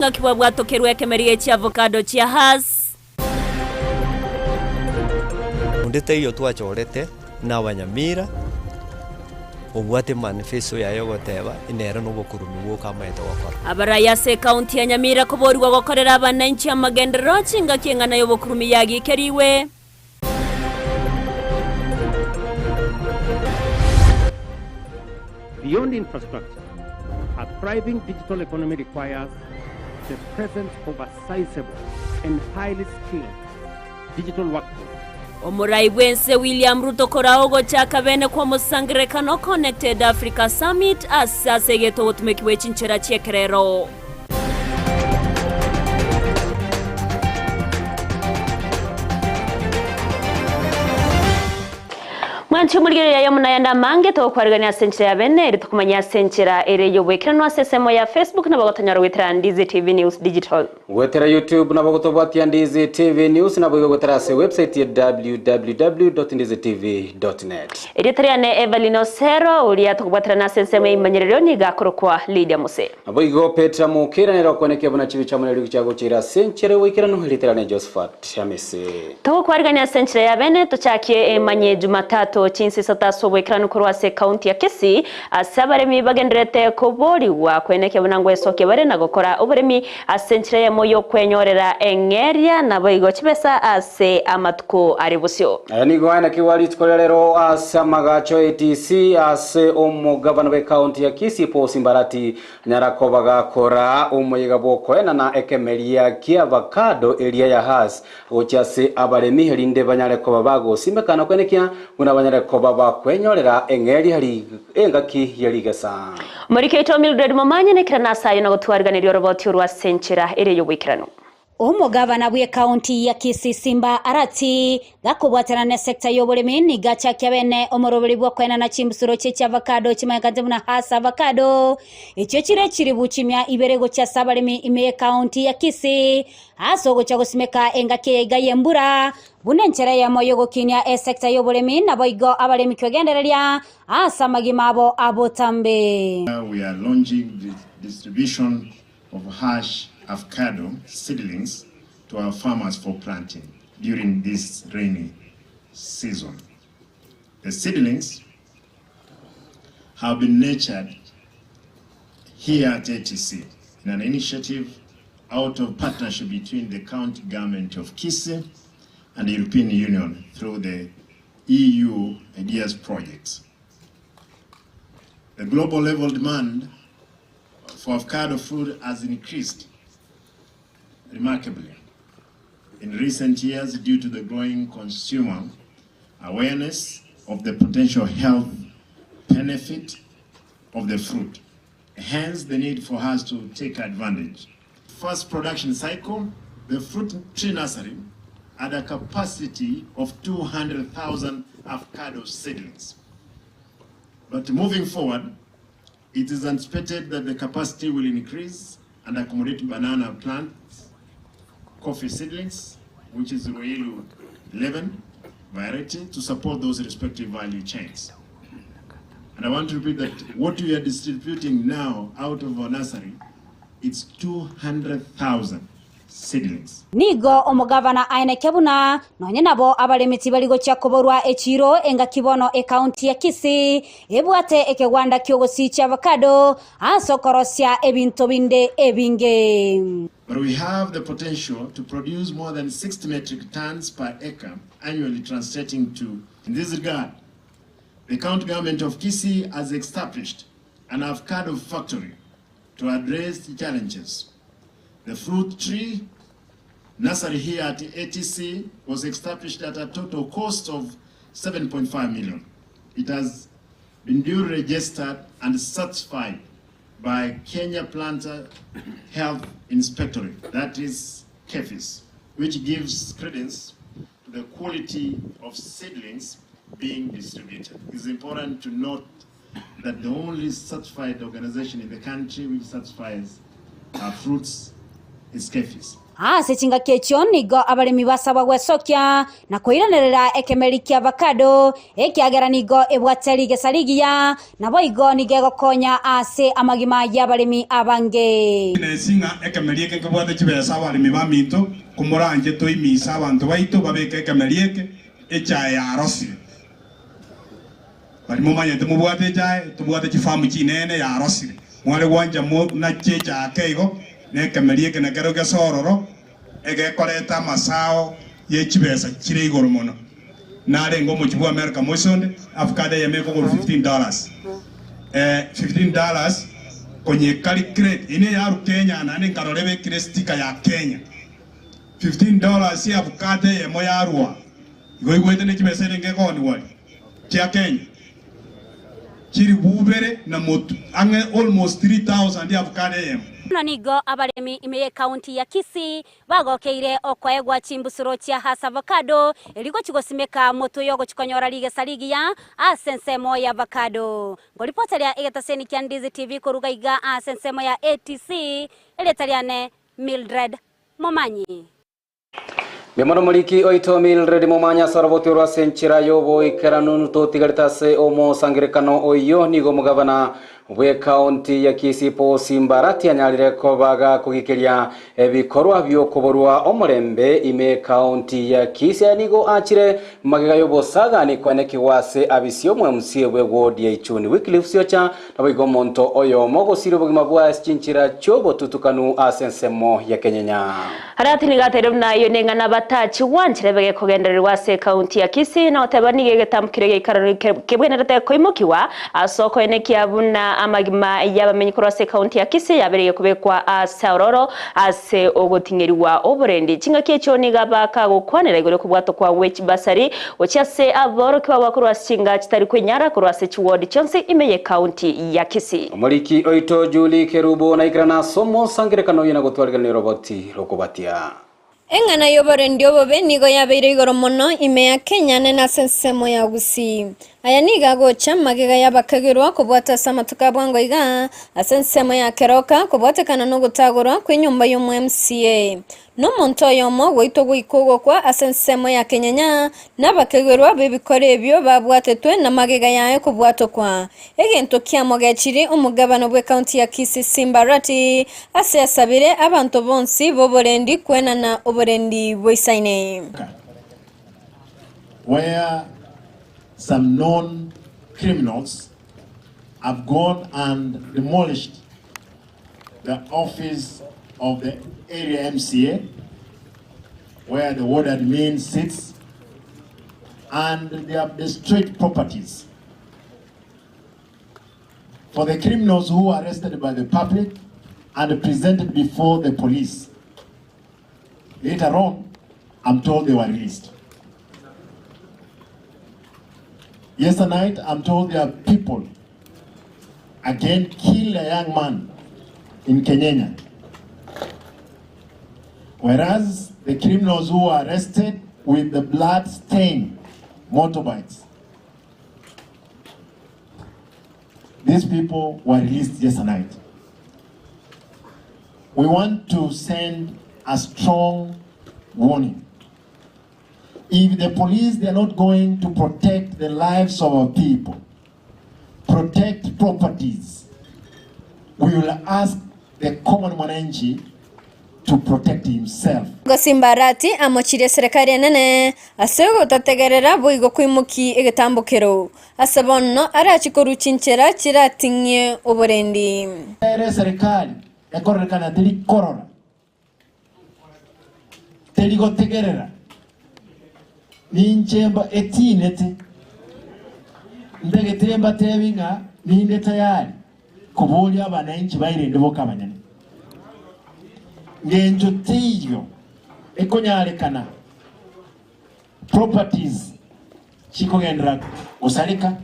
Ng'aki bwabwatokerwe ekemeria chi'avocado chia Hass. Onde taiyo twachorete buna abanyamira, obwate manifesto yaye ogoteba nere nobokurumi bwoka amaete gokora. Abarai ase ekaunti ya Nyamira koborigwa gokorera abananchi amagenderero chingaki eng'ana y'obokurumi yagikerigwe. Beyond infrastructure, a thriving digital economy requires the presence of a sizable and highly skilled digital workforce. Omorai bw'ense William Ruto koraa ogochaka bene kw'omosangererekano Connected Africa Summit ase asegete obotumeki bwe chinchera chi'ekerero. Mwanche omorigereria aye omonayande amange togokwarigania ase enchera ya bene ere tokomanya ase enchera ere y'oboikeranu ase esemo ya Facebook nabo gotonyora goetera Ndizi TV News Digital. Goetera YouTube nabo gotobwatia Ndizi TV News naboigo goetera ase website ya www.ndizitv.net. Erieta riane Evelyn Osero, oria tokobwaterana ase ensemo ya imanyererio nigo akorokwa Lydia Mose. Naboigo Petero amokeira nere okwenekia buna chibi chiamo neriogi chiagochira ase enchera y'oboikeranu, erieta riane Josephat Amisi. Togokwarigania ase enchera ya bene, tochakie emanye Jumatatu chinsa isato ase oboikeranu korwa ase ekaunti ya Kisii, ase abaremi bagendererete koborigwa kwenekia buna ngwesokia bare na gokora oboremi ase enchera eyemo y'okwenyorera eng'eria naboigo chibesa ase amatuko are bosio. Aya nigo aenekigwa rituko ria rero ase amagacho ATC ase omogabana bw'ecounty ya Kisii Paul Simbarati anyara koba gakora omoyega bw'okoenana ekemeria ki'avacado eria ya Hass gochia ase abaremi erinde banyare koba bagosimeka na kwenekia buna banyare koba bakwenyorera eng'eria engaki ye rigesa. Omoriki oito Mildred Momanyi nekera nase ayio na gotwariganeria oroboti orwo ase enchera ere y'oboikeranu. Omogavana bw'ekaunti ya Kisii Simba Arati gakobwatana n'esecta y'oboremi nigo achakia bene omoroberi bw'okoenana chimbusuro chie chiavacado chimanyekanete buna Hass avocado echio chire chiribu chimia ibere gochia ase abaremi ime y'ekaunti ya Kisii ase ogochia gosimeka engaki eye iga y'embura buna enchera eyemo y'ogokinia esecta y'oboremi naboigo abaremi kwegendereria ase amagima abo abotambe. We are launching the distribution of hash avocado seedlings to our farmers for planting during this rainy season. The seedlings have been nurtured here at ATC in an initiative out of partnership between the county government of Kisii and the European Union through the EU Ideas project. The global level demand for avocado fruit has increased remarkably in recent years due to the growing consumer awareness of the potential health benefit of the fruit. Hence, the need for us to take advantage. First production cycle, the fruit tree nursery had a capacity of 200,000 avocado seedlings. But moving forward, it is anticipated that the capacity will increase and accommodate banana plants, coffee seedlings, which is Ruiru 11 variety, to support those respective value chains. And I want to repeat that what we are distributing now out of our nursery, it's 200,000 seedlings. Nigo omogavana aenekia buna nonye nabo abaremi tibari gochia koborwa echiiro engaki bono ekaunti ya Kisii ebwate ekegwanda ki'ogosiichia avocado ase okorosia ebinto binde ebinge. But we have the potential to produce more than 60 metric tons per acre annually translating to In this regard, the county government of Kisii has established an avocado factory to address the challenges. The fruit tree nursery here at ATC was established at a total cost of 7.5 million. It has been duly registered and certified by Kenya Planter Health Inspectorate, that is KEPHIS, which gives credence to the quality of seedlings being distributed. It's important to note that the only certified organization in the country which certifies uh, fruits is KEPHIS. Ase chingaki echio nigo abaremi basabwa gwesokia na koiranerera ekemeri kia avocado, ekiagera nigo ebwate rigesa rigiya, naboigo nigo egokonya ase amagima y'abaremi abange. Nensi ng'a ekemeri eke nkebwate chibesa abaremi baminto, komoranche toimise abanto baito babeke ekemeri eke echae yarosire. Baria momanyete mobwate echae, tobwate chifamu chinene yarosire. Mware gwancha monache echae ake igo, na ekemeri eke nakero gese ororo, egekoreta amasao ye chibesa chire igoro mono. Narenge omochie bwa America moise onde, avocado eyemo ekogorwa $15. Eh, $15 konyecalculate, eyio neyarwa Kenya naende nkarora ebekire estika ya Kenya. $15 avocado eyemo yarwa. Igo oigwete ne chibesa erenge ekoonigwa aria chia Kenya chilifu bubere na motu, ang'e almost 3000 avocado eyemo. Bono nigo abaremi ime y'ecounty ya Kisii bagokeire okoegwa chimbusuro chia Hass avocado erio gochia gosimeka motwe y'ogochia konyora rigesa rigiya ase ensemo ya avocado. Nkoripoteria egetaseni kia Ndizi TV koruga iga ase ensemo ya ATC, erieta riane Mildred Momanyi. Mbuya moriki oito Mildred Momanya ase oroboti orwo ase enchera y'oboikeranu totigarete ase omosangerekano oyio nigo omogabana bw'ekaunti ya Kisii Paul Simbarati anyarire koba gakogikeria ebikorwa biokoborwa omorembe ime ekaunti ya Kisii. Aya nigo achire magega y'obosagani kwenekigwa ase abisi y'omo-MCA bw'eward ya Ichuni Wycliffe Siocha Naboigo omonto oyomo ogosiria obogima bwaye ase chinchera chi'obotutukanu ase ensemo ya kenyenya. Arati nigo ateire buna ayio neng'ana batachigwanchera ebe gekogendererigwa ase ekaunti ya Kisii na goteba nigo egetambo keria geikaranu kebwenerete koimokigwa ase okoenekia buna amagima y'abamenyi korwa ase ekaunti ya Kisii yabereire kobekwa ase ororo ase ogoting'erigwa oborendi. Chingaki echio nigo abakagokwanera igoro y'okobwatwa kwa gwe chibasari Gochia ase aborokigwa ba korwa ase chinga chitari kwenyara korwa ase chiwodi chionsi ime y'Ekaunti ya Kisii. Omoriki oito Julie Kerubo naikerana ase omosangererekano oyio na gotwariganera oroboti rw'okobatia. Eng'ana y'oborendi obobe nigo yabeire igoro mono ime ya Kenya nene ase ensemo ya Gusii. Aya nigo agocha magega y'abakagerwa kobwata ase amatuko a bwango iga ase ensemo ya Keroka kobwatekana nogotagorwa kw'enyomba y'omo-MCA. Nomonto oyomo goitwa goika ogokwa ase ensemo ya kenyenya, na abakegerwa b'ebikoro ebio babwatetwe na magega yaye kobwatokwa. Egento kiamogechirie omogabana bw'ecounty ya Kisii Simba Arati ase asabire abanto bonsi b'oborendi kwenana oborendi boisaine. Where some known criminals have gone and demolished the office of the area MCA where the ward admin sits and they have destroyed properties. For the criminals who were arrested by the public and presented before the police, later on, I'm told they were released. Yesterday night, I'm told there are people again killed a young man in Kenyenya. Whereas the criminals who were arrested with the blood-stained motorbikes, these people were released yesterday night. We want to send a strong warning. If the police, they are not going to protect the lives of our people, protect properties, we will ask the common mwananchi to protect himself. Gosimba Arati amochirie eserekari enene ase ogotategerera boigo koimokia egetambokero, ase bono arachie korwa chinchera chirating'ie oborendi. Ere eserekari ekororekana teri korora, teri gotegerera, ninche mba etinete, ntagete mbatebi ng'a ninde tayari koboria abananchi bairende boka abanyene. Ngencho teiyo ekonyarekana properties chikogenderera gosareka,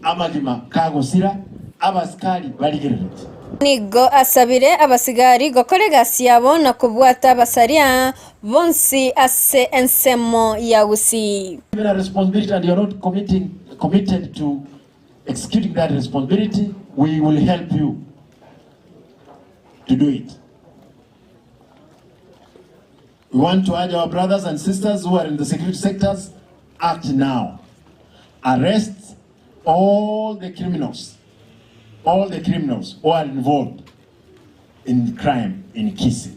amagima kagosira, abasikari barigerereti. Nigo asabire abasigari gokora egasi yabo na kobwata abasaria bonsi ase ensemo ya Gusii. Given a responsibility and you are not committing, committed to executing that responsibility, we will help you to do it. We want to urge our brothers and sisters who are in the security sectors, act now. Arrest all the criminals, all the criminals who are involved in crime in Kisii.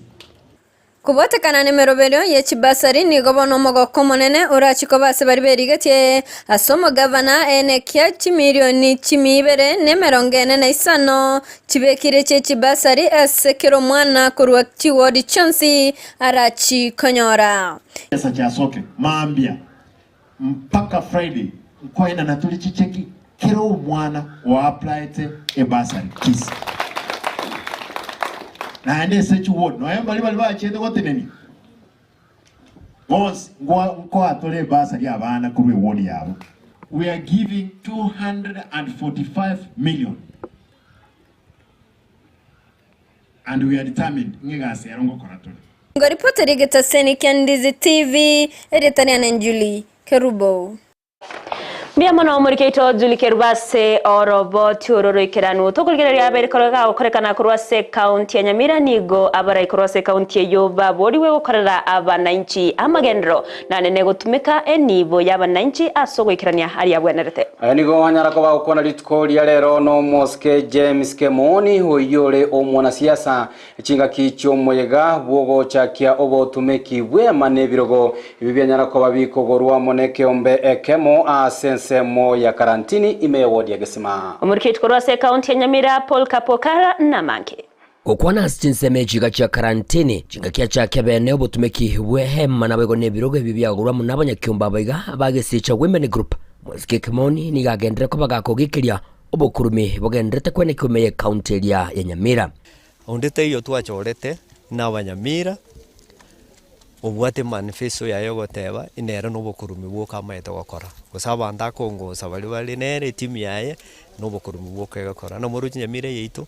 Kobwatekana nemeroberio ye chibasari nigo bono omogoko omonene orachie koba ase baria berigetie ase omogavana enekia chimilioni chimia ibere na emerongo ene na isano chibekire chie chibasari ase kera omwana korwa chiwodi chionsi arachie konyora. Chibesa chiasoke mambia mpaka Friday nkoenana tore chicheki kera omwana oapplyete ebasari Kisii. Naende ase chiward nonya mbaria baria bachiete gotenenia bonsi nkoa tore ebasari abana korwa eward yabo. We are giving 245 million and we are determined ng'a egasi ero ngokora tore. Ngoripoteri egetaseni kia Ndizi TV, erieta riane Julie Kerubo. Mbuya mono omoriki oito Julie Kerubo ase oroboti oro roikeranu. Tokorigereria abeire korwa gagokorekana korwa ase ekaunti ya Nyamira nigo abarai korwa ase ekaunti eyio baborigwe gokorera abananchi amagenderero nanene gotumeka enibo y'abananchi ase ogoikerania aria abwenerete. Aya nigo anyara koba gokwana rituko ria rero nomosike James Kemoni, oyio ore omwanasiasa Chingaki chi'omoyega bw'ogochakia obotumeki bw'eema na ebirogo ebi bianyara koba bikogorwa amo nekeombe ekemo ase ensemo ya Karantini ime y'ewodi ya Gesima. Omoriketi korwa ase ekaunti ya Nyamira Paul Kapokara namange. Gokwana ase chinsemo echi chia Karantini, chingaki achakia bene obotumeki bw'eema naboigo nebirogo ebio biagorwa amo nabanyakiombe abaiga ba Gesicha Women Group. Mosike Kimoni nigo agenderere koba gakogikiria obokurumi bogendererete kwenekigwa ime y'ekaunti eria ya Nyamira. Onde taiyo twachorete nabanyamira, obwate manifesto yaye ogoteba nere nobokorumi bwoka amaete gokora, gose abanto akongosa baria bare nere etimu yaye, nobokorumi bwoka egokora. Namoroche nyamira yaito,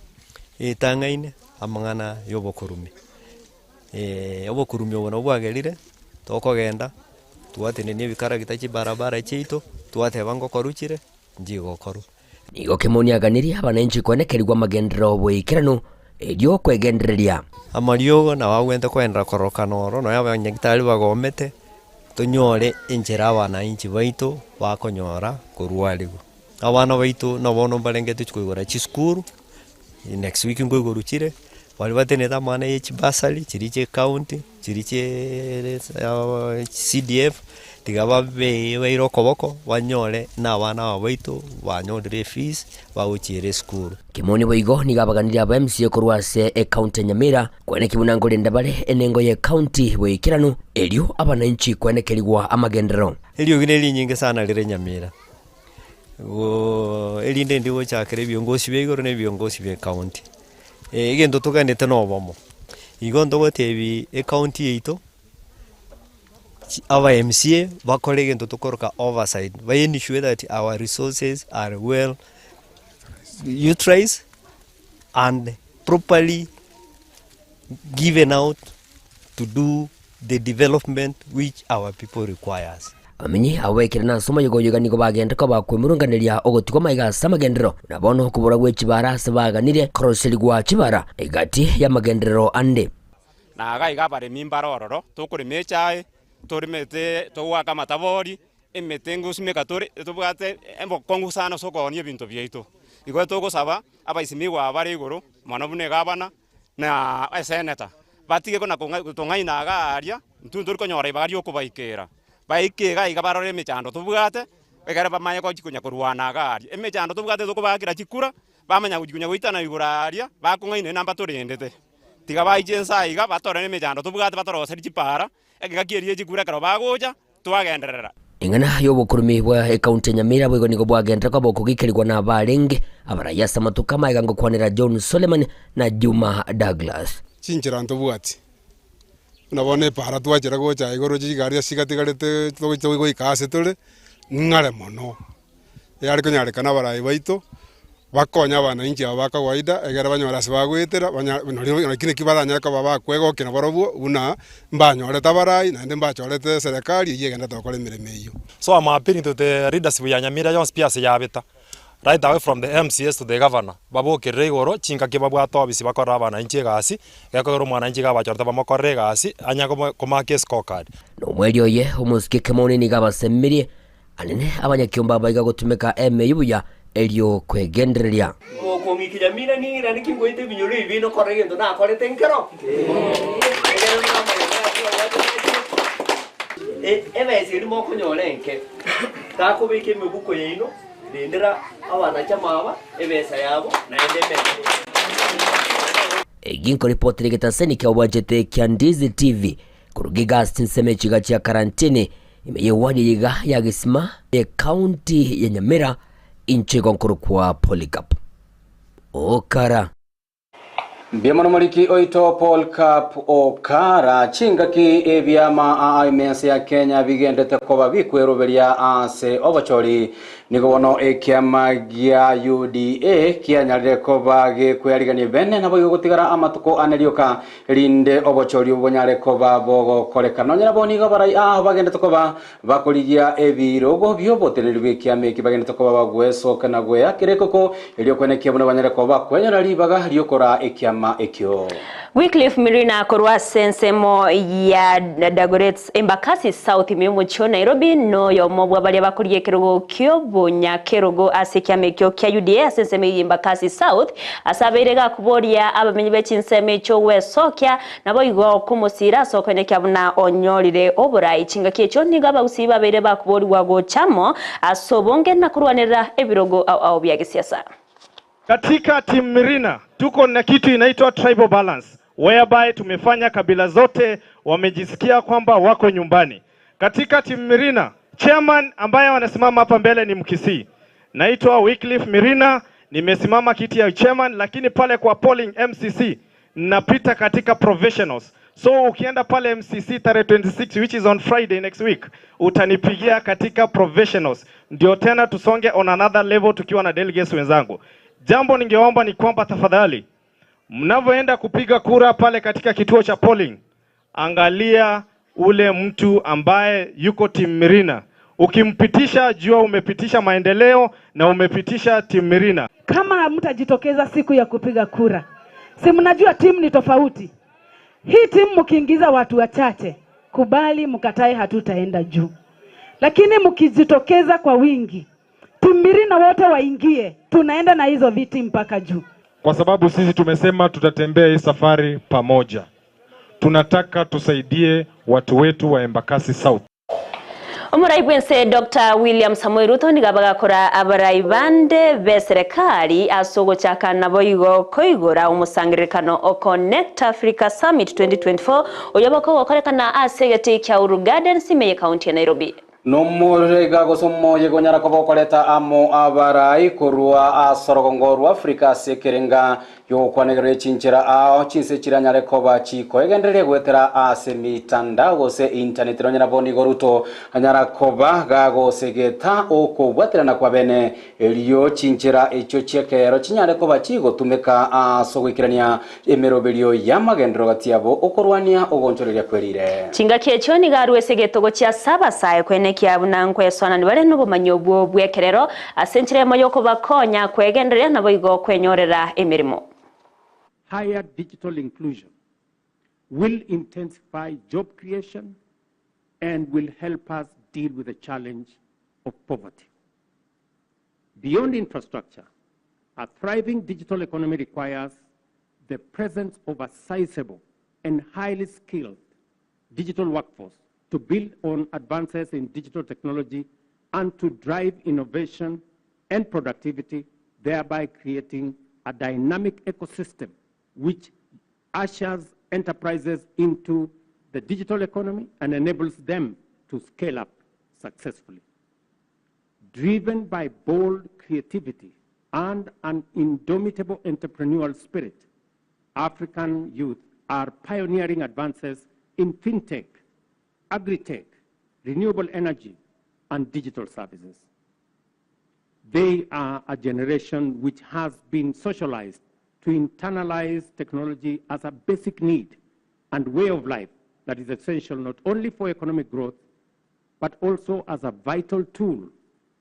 etang'aine amang'ana ya obokorumi. Obokorumi obo nabwo bwagerire, tokogenda, twatenenia ebikaragita chibarabara chiaito, twateba ngokorwa chire, nchigokorwa. Nigo Kemoni aganirie abananchi koenekerigwa amagenderero oboikeranu, erio kwegendereria. Amariogo nabo agwenerete koenderera kororokana oro, nonya abanyagitari bagomete, tonyore enchera abananchi baito bakonyora korwarigwa. Abana baito na bono mbarenge tochia koigora chisukuru, next week nkoigorwa chire, baria batenenete amang'ana ya chibasari, chiria chia ecounty, chiria chia CDF, tiga babe baire okoboko banyore na abana aba baito banyorire efees bagochiera esukuru. Kimoni boigo nigo abaganirie aba MCA korwa ase ecounty ya Nyamira kweneki buna nkorenda bare enengo ye county boikeranu erio abananchi kwenekerigwa amagenderero. Eriogi nerinyinge sana rire Nyamira, erinde ndigochakera ebiongosi bia igoro na ebiongosi bia ecounty. Egento togenderete na obomo, igo ntogotebi ecounty yaito, aba MCA bakore egento tokoroka oversight, ba ensure that our resources are well utilised and properly given out to do the development which our people requires. Abamenyi abwo baikire nase omoyega oyo iga nigo bagenderete koba kwemurunganeria ogotigwa amaiga ase amagenderero, na bono okobora gwe chibara ase baganire koroserigwa chibara egati y'amagenderero ande. Na iga iga abaremi mbare ororo, tokorema echae, torimete togoaka amatabori, emete ngosimeka tore, tobwate obokong'u sana ase okoonia ebinto biaito. Igo togosaba abaisimigwa aba bare igoro, mono buna egavana, na eseneta, batige kona gotong'aina iga aria, intwe ntori konyora ribaga riokobaikera. Baike iga iga barore emechando tobwate, ekere bamanye gochi konya korwana iga aria. Emechando tobwate tokobaakera chikura, bamanya gochi konya goitana igoro aria, bakong'aina enamba torendete. Tiga baiche inse aiga, batorere emechando tobwate batoroserie chipara, ekegaki eria chikura ekero bagocha, twagenderera. Eng'ana y'obokorumi bwa ekaunti ya Nyamira boigo nigo bwagenderera koba okogikerigwa nabarenge abarai ase amatuko amaega ngokwanera John Suleiman na Juma Douglas. Chinchera ntobwati, buna bono epaara twachera gocha igoro chigari ase chigatigarete togocha goika ase tore, ng'are mono. Eyare konyarekana abarai baito, bakonye abananchi aba ba kawaida egere banyore ase bagoetera, banya nario naki naki baranyare koba bakwegokia nabarobwo buna mbanyorete abarai naende mbachorete eserekari eyio egenderete gokora emeremo eyio. So I'm appealing to the leadership ya Nyamira yonsi pi ase yabeta. Right away from the MCAs to the governor, babokerere igoro chingaki babwate obisi bakorere abananchi egasi, gekogera omwananchi iga abachorete bamokorere egasi, anya komaka escorecard. Na omweri oye omosike kemoni nigo abasemirie anene abanyakiombe abaiga gotumeka emeyio buya erio kwegendereria. Mokong'ikinya mina ning'irane ki ngoita ebinyoro ebi biaino korora egento nakorete nkero? Ekero namanya naki obwate nache, ebesa eria mokonyora enke, takobeka emebuko yaino. Rendera abanachama aba ebesa yabo, naende emere. Egi nkoripotera egetaseni kia obwanchete kia Ndizi TV koruga iga ase chinsemo echiga chia Karantini ime y'ewadi eye iga ya Gesima ekaunti ya Nyamira inche igo nkorokwa Polycarp Okara. Mbuya mono moriki oito Paul Cup Okara chingaki ebiama aa ime ense ya Kenya bigendete koba bikweroberia ase obochori. Nigo bono ekiama gia UDA kianyarire koba gekwearigania bene naboigo gotigara amatuko ane rioka erinde obochori obo bonyare koba bogokoreka. Nonya nabo nigo abarai aa bagendete koba Bakorigia ebirogo bi'oboteneneri bw'ekiama eki bagenderete koba bagwesoka na gweakera ekoko, erio kwenekia buna banyare koba bakwenyora ribaga ri'okoraa ekiama ekio. Wycliffe Mirina korwa ase ensemo ya Dagoretti Embakasi South ime y'omochie o Nairobi noyomo bwa baria bakorigia ekerogo ki'obonyakerogo ase ekiama ekio kia UDA ase ensemo eyio y'Embakasi South ase abeire gakoboria abamenyi be chinsemo echio gwesokia Naboigo komosiira ase okoenekia buna onyorire oborai. Chingaki echio nigo abagusii babeire bakoborigwa gocha amo ase obonge na korwanerera ebirogo ao ao bia gesiasa. Katika team Mirina tuko na kitu inaitwa tribal balance whereby tumefanya kabila zote wamejisikia kwamba wako nyumbani. Katika team Mirina chairman ambaye wanasimama hapa mbele ni Mkisii. Naitwa Wycliffe Mirina, nimesimama kiti ya chairman, lakini pale kwa polling MCC napita katika provisionals. So ukienda pale MCC tarehe 26 which is on Friday next week, utanipigia katika provisionals, ndio tena tusonge on another level tukiwa na delegates wenzangu. Jambo ningeomba ni kwamba tafadhali, mnavyoenda kupiga kura pale katika kituo cha polling, angalia ule mtu ambaye yuko team Mirina. Ukimpitisha jua umepitisha maendeleo na umepitisha team Mirina. Kama hamtajitokeza siku ya kupiga kura, si mnajua timu ni tofauti. Hii timu mkiingiza watu wachache, kubali mkatae, hatutaenda juu. Lakini mkijitokeza kwa wingi, timu Mirina wote waingie, tunaenda na hizo viti mpaka juu. Kwa sababu sisi tumesema tutatembea hii safari pamoja. Tunataka tusaidie watu wetu wa Embakasi South. Omorai bw'ense Doctor William Samoei Ruto nigo abagakora abarai bande b'eserekari ase ogochaka naboigo koigora omosangererekano o Connect Africa Summit 2024 oyio bokogokorekana ase egetii kia Uhuru Gardens ime y'ekaunti ya Nairobi. Nomorega gose omoyega onyara koba okoreta amo abarai korwa ase orogongo rwa Africa ase ekerenga Y'ogokwana igoro ye chinchera ao chinse chiranyare koba chikoegendereria goetera ase emitandao gose internet nonya nabo nigo Ruto anyara koba gagosegeta okobwaterana kwa bene erio chinchera echio chi'ekeero chinyare koba chigotumeka ase ogoikerania emeroberio y'amagenderero gati yabo okorwania ogoonchoreria kwerire. Chingaki echio nigo arue ase egetogo chia Sabasae koenekia buna nkwesoanani bare nobomanyi obwo bw'ekerero Ase enchera eyemo y'okobakonya kwegendereria naboigo kwenyorera emeremo. Higher digital inclusion will intensify job creation and will help us deal with the challenge of poverty. Beyond infrastructure, a thriving digital economy requires the presence of a sizable and highly skilled digital workforce to build on advances in digital technology and to drive innovation and productivity, thereby creating a dynamic ecosystem which ushers enterprises into the digital economy and enables them to scale up successfully. Driven by bold creativity and an indomitable entrepreneurial spirit, African youth are pioneering advances in fintech, agri-tech, renewable energy, and digital services. They are a generation which has been socialized to internalize technology as a basic need and way of life that is essential not only for economic growth, but also as a vital tool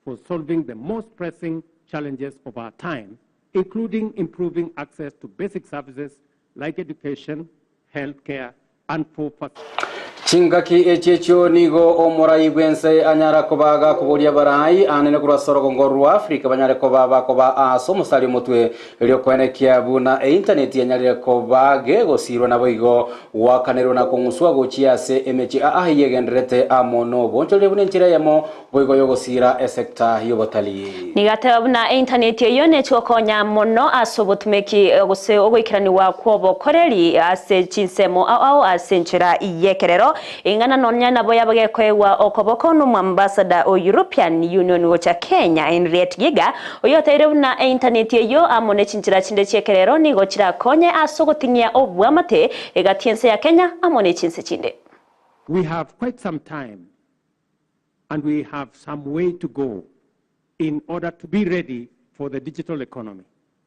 for solving the most pressing challenges of our time, including improving access to basic services like education, healthcare, and for Chingaki echi echio nigo omorai bw'ense anyara koba gakoboria abarai anene korwa ase orogongo rwa Africa banyare koba bakoba ase omosari omotwe erio koenekia buna eintaneti yanyarire koba gegosirwa naboigo goakanerwa na kong'uswa gochia ase emechie aa eyegendererete amo nobonchoreria buna enchera eyemo boigo yogosira esecta y'obotalii. Nigo ateba buna eintaneti eyio nechigokonya mono ase obotumeki gose ogoikeranigwa kw'obokoreri ase chinsemo ao ao ase enchera y'ekerero, ing'ana nonya nabo yaba gekoegwa okoboko n'omoambassador o European Union gocha Kenya Henriette Giga, oyio oteire buna eintaneti eyio amo ne chinchera chinde chi'ekerero nigo chirakonye ase ogoting'ia obwamate egati y'ense ya Kenya amo ne chinse chinde. We have quite some time and we have some way to go in order to be ready for the digital economy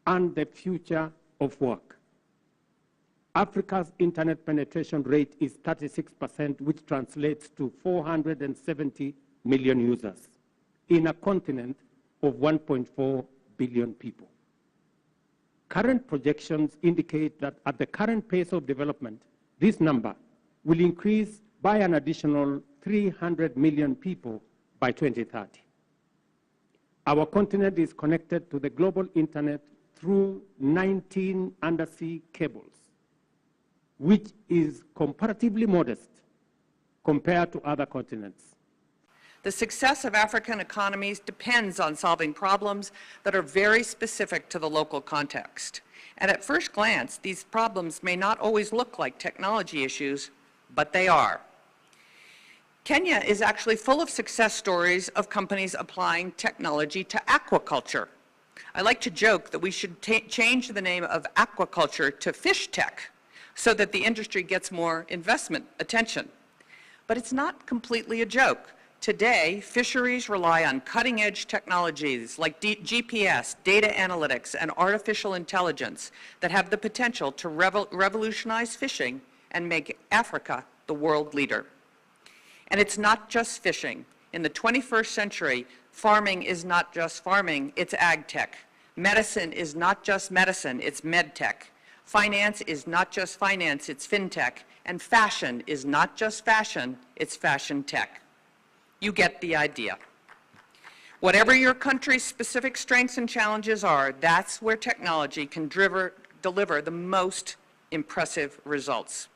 and the future of work. Africa's internet penetration rate is 36%, which translates to 470 million users in a continent of 1.4 billion people. Current projections indicate that at the current pace of development, this number will increase by an additional 300 million people by 2030. Our continent is connected to the global internet through 19 undersea cables, which is comparatively modest compared to other continents. The success of African economies depends on solving problems that are very specific to the local context. And at first glance, these problems may not always look like technology issues, but they are. Kenya is actually full of success stories of companies applying technology to aquaculture. I like to joke that we should change the name of aquaculture to fish tech so that the industry gets more investment attention. But it's not completely a joke. Today, fisheries rely on cutting-edge technologies like GPS, data analytics, and artificial intelligence that have the potential to revolutionize fishing and make Africa the world leader. And it's not just fishing. In the 21st century, farming is not just farming, it's ag tech. Medicine is not just medicine, it's med tech. Finance is not just finance, it's fintech. And fashion is not just fashion, it's fashion tech. You get the idea. Whatever your country's specific strengths and challenges are, that's where technology can deliver the most impressive results.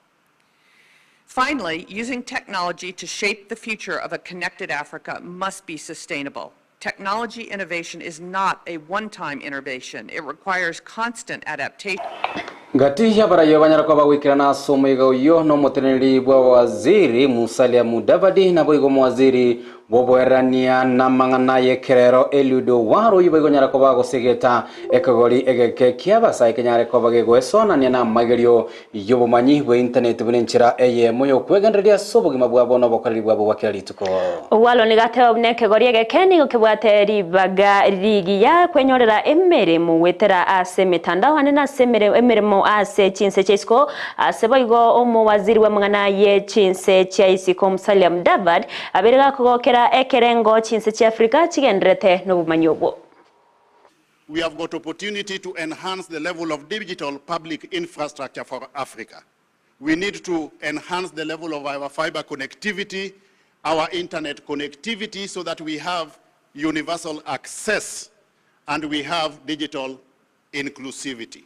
Finally, using technology to shape the future of a connected Africa must be sustainable. Technology innovation is not a one-time innovation. It requires constant adaptation. Ngati y'abaraiyo banyara koba goikerana ase omoiga oyio na omoteneneri bwa waziri Musalia Mudavadi naboigo omowaziri bw'oboerania na amang'ana y'ekerero Eliud Owalo oyio boigo onyara koba agosegeta ekegori egeke ki'abasae kenyare koba gegoesonania na amaigerio y'obomanyi bwe intaneti buna enchera eyemo y'okwegendereria ase obogima bwabo na obokoreri bwabo bwa kera rituko. Owalo nigo ateba buna ekegori egeke nigo kebwate ribaga rigiya kwenyorera emeremo goetera ase emetandao ande nase emeremo ase chinse chia isiko. Ase boigo omowaziri bw'amang'ana ye chinse chia isiko Musalia Mudavadi abeire gakogokera ekerengo chinse chia Africa chigendererete nobomanyi obwo. We have got opportunity to enhance the level of digital public infrastructure for Africa. We need to enhance the level of our fiber connectivity, our internet connectivity, so that we have universal access and we have digital inclusivity.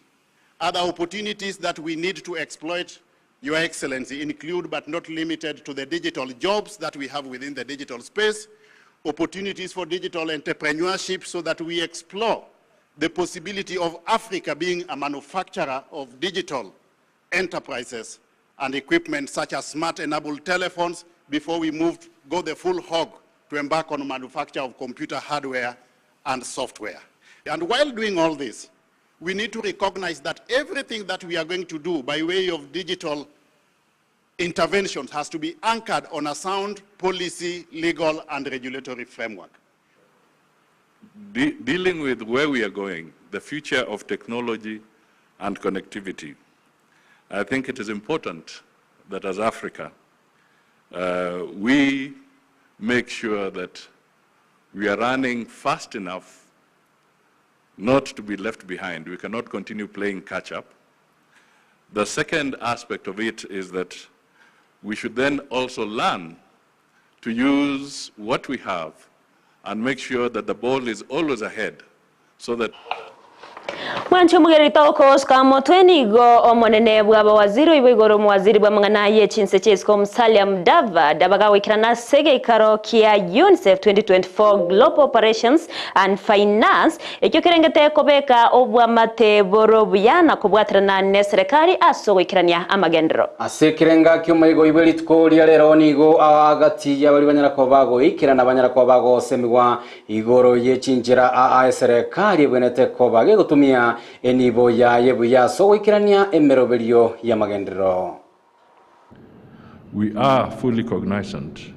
Other opportunities that we need to exploit, Your Excellency, include but not limited to the digital jobs that we have within the digital space, opportunities for digital entrepreneurship so that we explore the possibility of Africa being a manufacturer of digital enterprises and equipment such as smart-enabled telephones before we go the full hog to embark on manufacture of computer hardware and software. And while doing all this, we need to recognize that everything that we are going to do by way of digital interventions has to be anchored on a sound policy, legal, and regulatory framework. Dealing with where we are going, the future of technology and connectivity, I think it is important that as Africa, we make sure that we are running fast enough not to be left behind. We cannot continue playing catch up. The second aspect of it is that we should then also learn to use what we have and make sure that the ball is always ahead so that Mwanche omogereri okogosuka motwe nigo omonene bw'abawaziri oibo igoro omowaziri bw'amang'ana ye chinse chi'isiko Musalia Mudavadi abagagoikerana ase egeikaro kia UNICEF 2024 Global Operations and Finance ekio kerengete kobeka obwamate bore obuya na kobwaterana n'eserekari ase ogoikerania amagenderero. Ase ekerenga ki'omoigo oibwe rituko ria rero nigo agati y'abaria banyara koba bagoikerana banyara koba bagosemigwa Igoro ye chinchera aa eserekari ebwenerete koba gegotumia enibo yaye buya ase ogoikerania emeroberio y'amagenderero. We are fully cognizant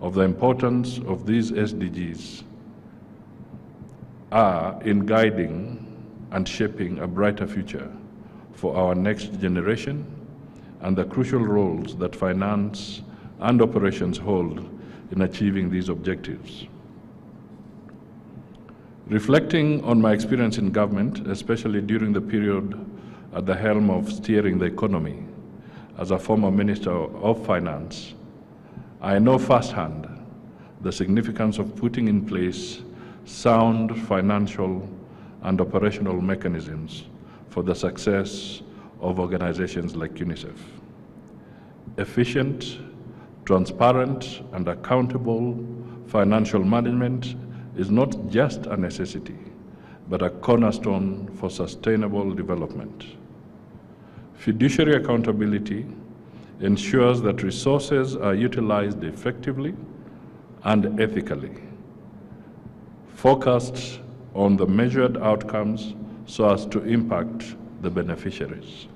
of the importance of these SDGs are in guiding and shaping a brighter future for our next generation and the crucial roles that finance and operations hold in achieving these objectives. Reflecting on my experience in government, especially during the period at the helm of steering the economy as a former Minister of Finance, I know firsthand the significance of putting in place sound financial and operational mechanisms for the success of organizations like UNICEF. Efficient, transparent, and accountable financial management is not just a necessity, but a cornerstone for sustainable development. Fiduciary accountability ensures that resources are utilized effectively and ethically, focused on the measured outcomes so as to impact the beneficiaries.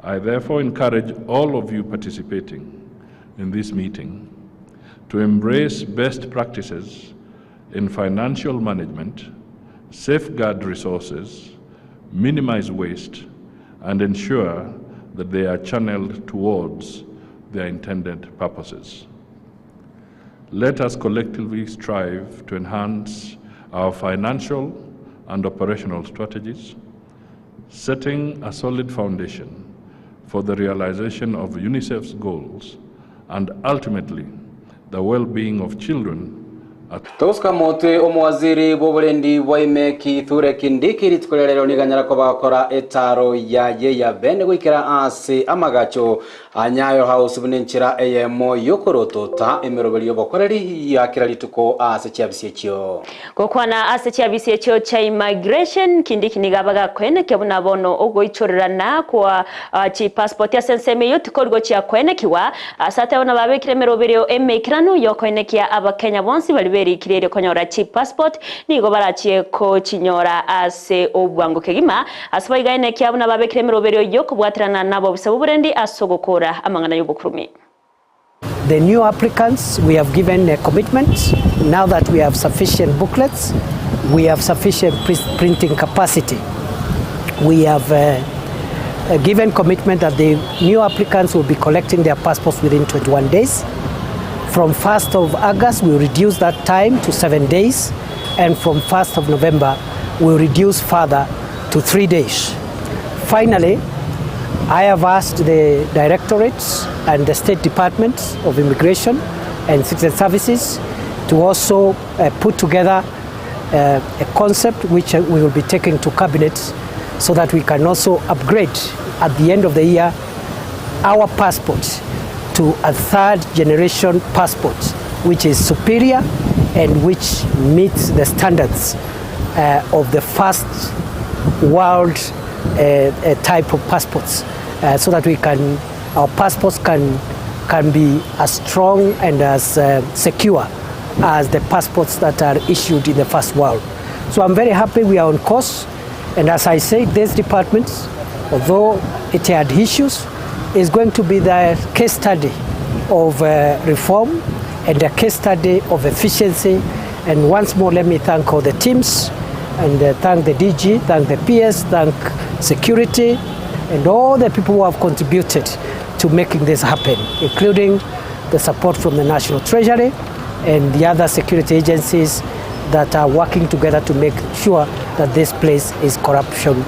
I therefore encourage all of you participating in this meeting to embrace best practices in financial management, safeguard resources, minimize waste, and ensure that they are channeled towards their intended purposes. Let us collectively strive to enhance our financial and operational strategies, setting a solid foundation for the realization of UNICEF's goals and ultimately the well-being of children Togosuka motwe omowaziri bw'oborendi bwa ime Kithure Kindiki rituko ria rero nigo anyara koba agokora etaro yaye ya bene goikera ase amagacho a Nyayo House buna enchera eyemo yokorotota emeroberio y'obokoreri ya kera rituko ase chiabisi echio. Gokwana ase chiabisi echio chia Immigration, Kindiki nigo abagakoenekia buna bono ogoichorerana kwa chipassport ase ensemo eyio tikori gochia koenekigwa ase ateba buna babekire emeroberio emeikeranu yokoenekia Abakenya bonsi baria berikire erio konyora chipassport nigo barachie kochinyora ase obwango kegima ase boigo aenekia buna babekire emeroberio yokobwaterana nabobisa b'oborendi ase ogokora amang'ana y'obokurumi. The new applicants, we have given a commitment now that we have sufficient booklets, we have sufficient printing capacity. We have uh, given commitment that the new applicants will be collecting their passports within 21 days. From 1st of August, we reduce that time to 7 days, and from 1st of November, we reduce further to 3 days. Finally, I have asked the directorates and the state departments of immigration and citizen services to also uh, put together uh, a concept which uh, we will be taking to cabinet so that we can also upgrade at the end of the year our passport to a third generation passport which is superior and which meets the standards uh, of the first world uh, uh, type of passports uh, so that we can our passports can can be as strong and as uh, secure as the passports that are issued in the first world. So I'm very happy we are on course. And as I said, this department, although it had issues, is going to be the case study of uh, reform and a case study of efficiency. And once more, let me thank all the teams and uh, thank the DG, thank the PS, thank security, and all the people who have contributed to making this happen, including the support from the National Treasury and the other security agencies that are working together to make sure that this place is corruption.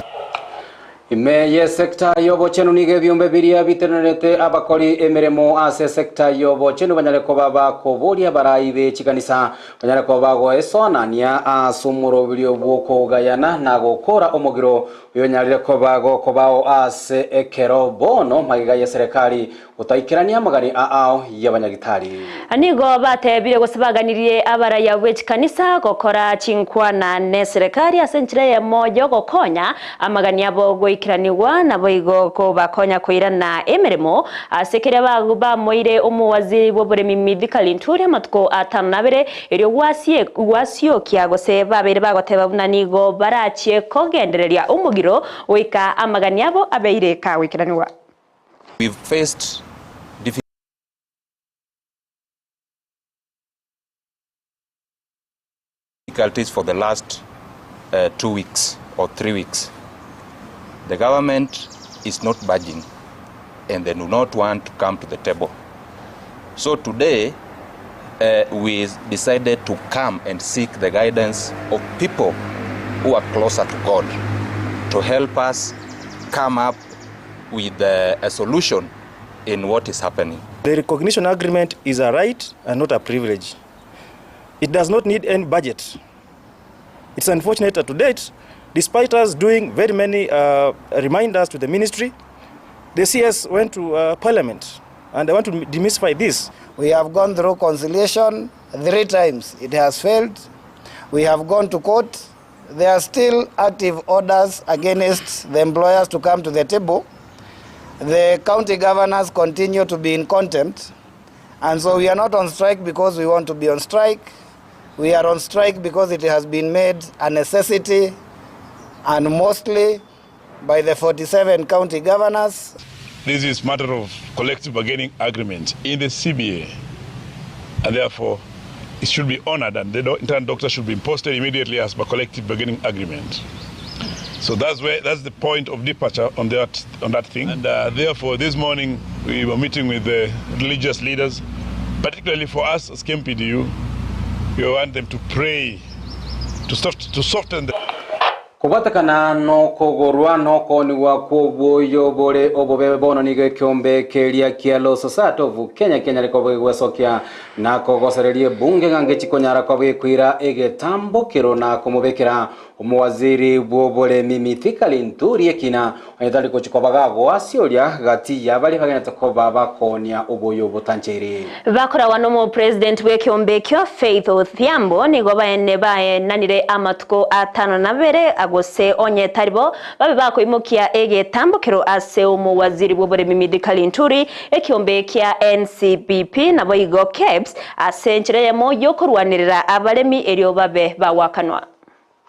Ime y'esecta y'obochenu nigo ebiombe biria bitenenerete abakori emeremo ase esecta y'obochenu banyare koba bakoboria abarai be chikanisa banyare koba bagoesoanania ase omoroberio bw'okogayana na gokora omogiro oyonyarire koba gokobao ase ekero bono magega y'eserekari Gotaikerania amagani aao y'abanyagitari. Nigo batebire gose baganirie abaraya bwe chikanisa gokora chinkwana neserekari ase enchera eyemo y'ogokonya amagani abo goikeranigwa, naboigo kobakonya koirana emeremo ase keria bamoire omowaziri bw'oboremi Mithika Linturi amatuko atano na abere erio gwasiokia gose babeire bagoteba buna nigo barachie kogendereria omogiro goika amagani abo abeire kagoikeranigwa. We've faced difficulties for the last uh, 2 weeks or 3 weeks. The government is not budging and they do not want to come to the table. So today, we decided to come and seek the guidance of people who are closer to God to help us come up with a solution in what is happening. The recognition agreement is a right and not a privilege. It does not need any budget. It's unfortunate that to date, despite us doing very many reminders to the ministry, the CS went to parliament and I want to demystify this. We have gone through conciliation three times. It has failed. We have gone to court. There are still active orders against the employers to come to the table. The county governors continue to be in contempt. And so we are not on strike because we want to be on strike. We are on strike because it has been made a necessity and mostly by the 47 county governors. This is matter of collective bargaining agreement in the CBA, and therefore it should be honored and the intern doctor should be posted immediately as per collective bargaining agreement. So that's the point of departure on that thing. And therefore this morning we were meeting with the religious leaders, particularly for us as KMPDU, we want them to pray to soften the Kobwatekana nokogorwa nokonigwa kw'oboyo bore obobe bono nigo ekiombe keria kia Law Society of Kenya kenyare kobegwesokia na kogosereria ebunge ng'ange chikonyara kobekwira egetambokero na komobekera omowaziri bw'oboremi Mithika Linturi ekina onyetari gochikoba gagoasioria gati yabari bagenete koba bakonia oboyo botancheire. Bakorawa nomo president bw'ekiombe ekio Faith Odhiambo nigo baene baenanire amatuko atano na abere agose onye taribo babe bakoimokia egetambokero ase omowaziri bw'oboremi Mithika Linturi ekiombe kia NCBP nabo igo KEBS ase enchera eyemo yokorwanirira abaremi erio babe bawakanwa.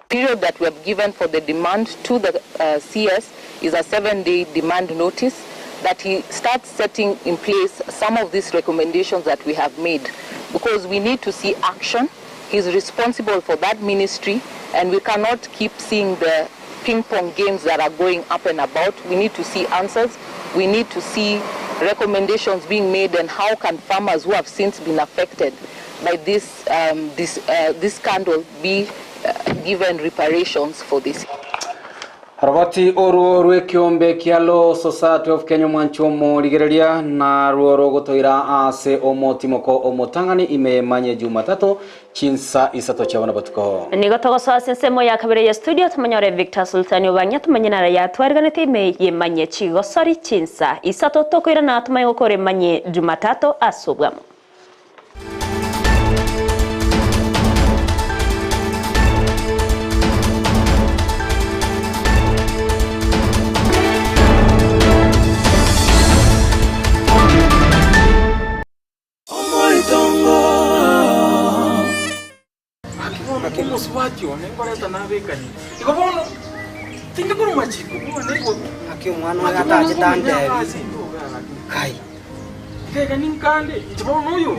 Period that we have given for the demand to the CS is a 7-day demand notice that he starts setting in place some of these recommendations that we have made, because we need to see action. He's responsible for that ministry, and we cannot keep seeing the ping pong games that are going up and about. We need to see answers. We need to see recommendations being made, and how can farmers who have since been affected by this scandal be given reparations for this. Roboti oruo rw'ekiombe kia Law Society of Kenya omwanchi omorigereria na ruo rogotoira ase omotimoko omotang'ani ime manye Jumatatu chinsa isato chiabona botuko. Nigo togosoa ase ensemo ya kabere ya studio tumanyore Victor Sultani obang'ia tumanye nara yatwariganete ime yemanye chigosori chinsa isato tokoirana tumanye gokora emanye Jumatatu ase obwamo. Omosubati one nkoreta nabekani igo bono tindi korwa machiko bono igo. Aki omwana oyo atachete antebi kai. Kega ninkande inche bono oyo.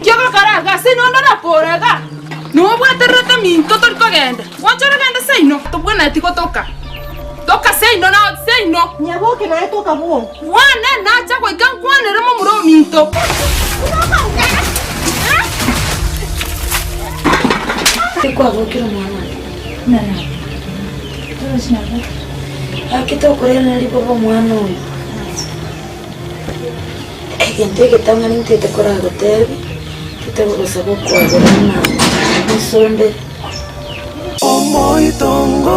Kiogokora ase nondo nakorega niwobwatererete minto tori kogenda gwanchora genda seino tobwenereti gotoka toka seino na seino. Nyaboke naye toka bwo. Bwane nacha goika nkwanere momura ominto. Tikwabokire omwana one? Buna naboka. Gaki tokorerana riboba omwana oyo. Egento egetang'ani ntete koragotebi, ntete gogosaba okwabera ng'a onsonde. Omoitongo.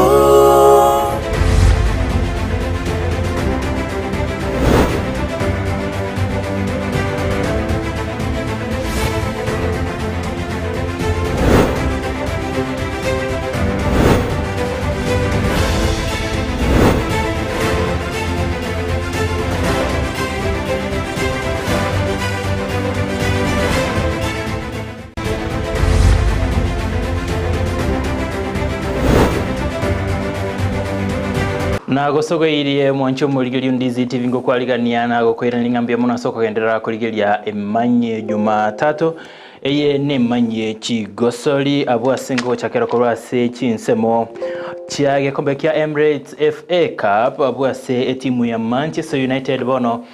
Nagosogeirie mwanche omorigerio Ndizi TV ngokwarigania na gokoirania ng'a mbuya mono ase okogenderera korigeria Emanyie Jumatatu. Eye nemanyie chigosori abwo ase ngochakera korwa ase chinsemo chia gekombe kia Emirates FA Cup abwo ase etimu ya Manchester United bono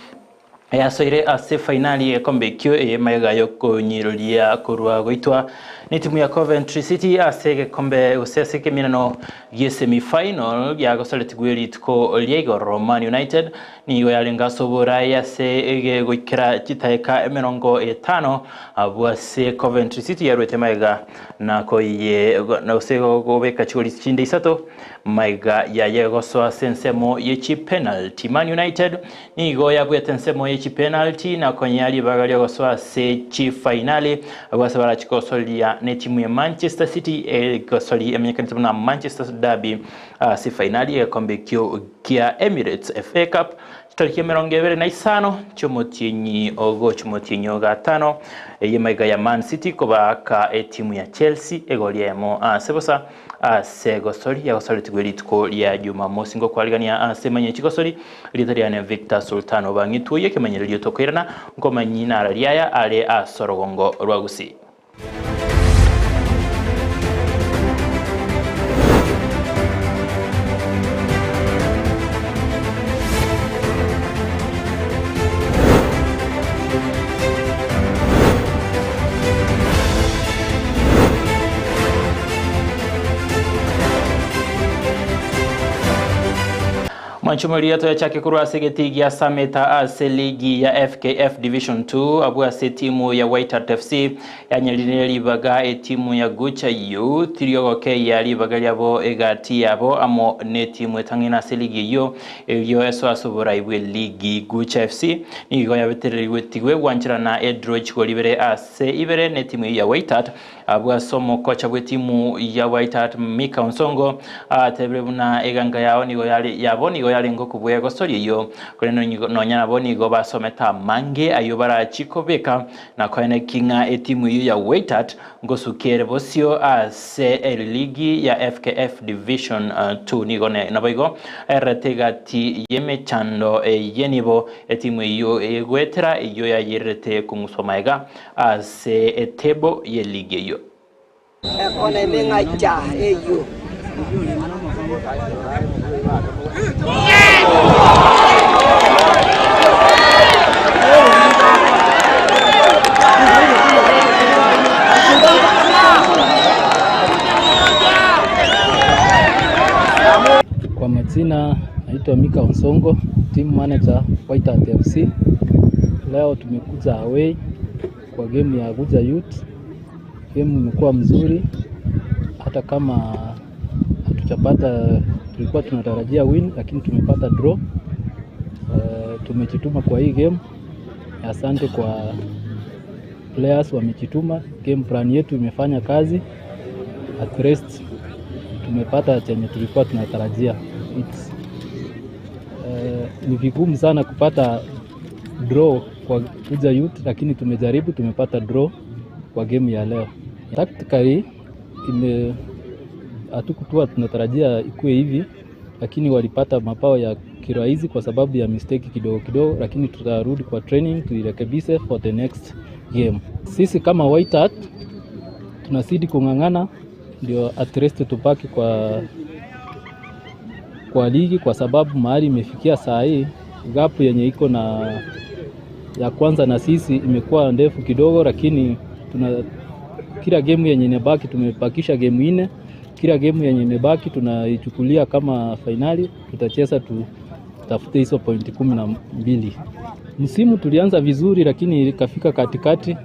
yasoire ase fainali yegekombe ekio eye magega yokonyiroria korwa goitwa netimu ya Coventry City ase egekombe gose ase ekeminano gie semi final giagosoretigwe rituko ria igoro. Man United Nigo yarenge ase oboraai ase egegoikera chitaeka 50 abwo ase Coventry City yaruete magega na koiye gose gobeka chigori chinde isato magega yaye gosoa ase ensemo ye chipenalty. Man United nigo yabuete ensemo ye chipenalty na konya ribaga riogosoa ase chifainali abwo ase barachi gosoria netimu ya Manchester City egosori emenyekanete buna Manchester Derby Ase fainali y'egekombe ekio kia Emirates FA Cup chitariki 25 chi'omotienyi ogocha omotienyi o gatano, eye magega ya Man City kobaaka etimu ya Chelsea egori eyemo ase bosa ase egosori yagosoretigwe rituko ria Jumamosi. Ngokwarigania ase emanyie chigosori rieta riane Victor Sultan Obang'ituoyie ekemanyererio tokoirana nkomanyi nara riaya are ase orogongo rwa Gusii. Mwanchumori toyachake korwa ase egetii gia Sameta ase ligi ya FKF Division 2 abwo ase etimu ya White Hart FC yanyerire ribaga etimu ya Gucha Youth riogokeyia ribaga riabo egati yabo amo netimu etang'aine ase ligi eyio erio eso ase oborai bwe ligi. Gucha FC nigo yabetererigwe tigwe gwancherana edraw chigori ibere ase ibere netimu eyio ya White Hart Abwo ase omokocha bw'etimu ya White Hart Mika Onsongo atebire buna eganga yao nigo yare yabo nigo yarenge okobua egosori eyio, korende nonya nabo nigo basomete amange ayio barachie kobeka na koeneki ng'a etimu eyio ya White Hart ngosukia ere bosio ase eligi ya FKF Division 2. Nigo naboigo erete egati y'emechando eye nibo etimu eyio egoetera eyio yayererete kong'uswa maega Ase etable ye ligi eyio. Ekona emeng'acha eyio. Kwa majina naitwa Mika Onsongo, team manager White Hart FC. Leo tumekuja away kwa game ya Guja Youth. Game imekuwa mzuri hata kama hatujapata, tulikuwa tunatarajia win lakini tumepata draw. Tumejituma kwa hii game. Asante kwa players wamejituma. Game plan yetu imefanya kazi. At least tumepata chenye tulikuwa tunatarajia. It's, ni vigumu sana kupata draw kwa Kuja Youth, lakini tumejaribu, tumepata draw kwa game ya leo. Tactically ime hatukuwa tunatarajia ikuwe hivi, lakini walipata mabao ya kirahisi kwa sababu ya mistake kidogo kidogo, lakini tutarudi kwa training tuirekebishe for the next game. Sisi kama White Hart tunazidi kung'ang'ana ndio at least tubaki kwa ligi, kwa sababu mahali imefikia saa hii gap yenye iko na ya kwanza na sisi imekuwa ndefu kidogo, lakini tuna kila game yenye inabaki, tumebakisha game nne. Kila game yenye imebaki tunaichukulia kama fainali, tutacheza tutafute hizo pointi 12. Msimu tulianza vizuri, lakini ikafika katikati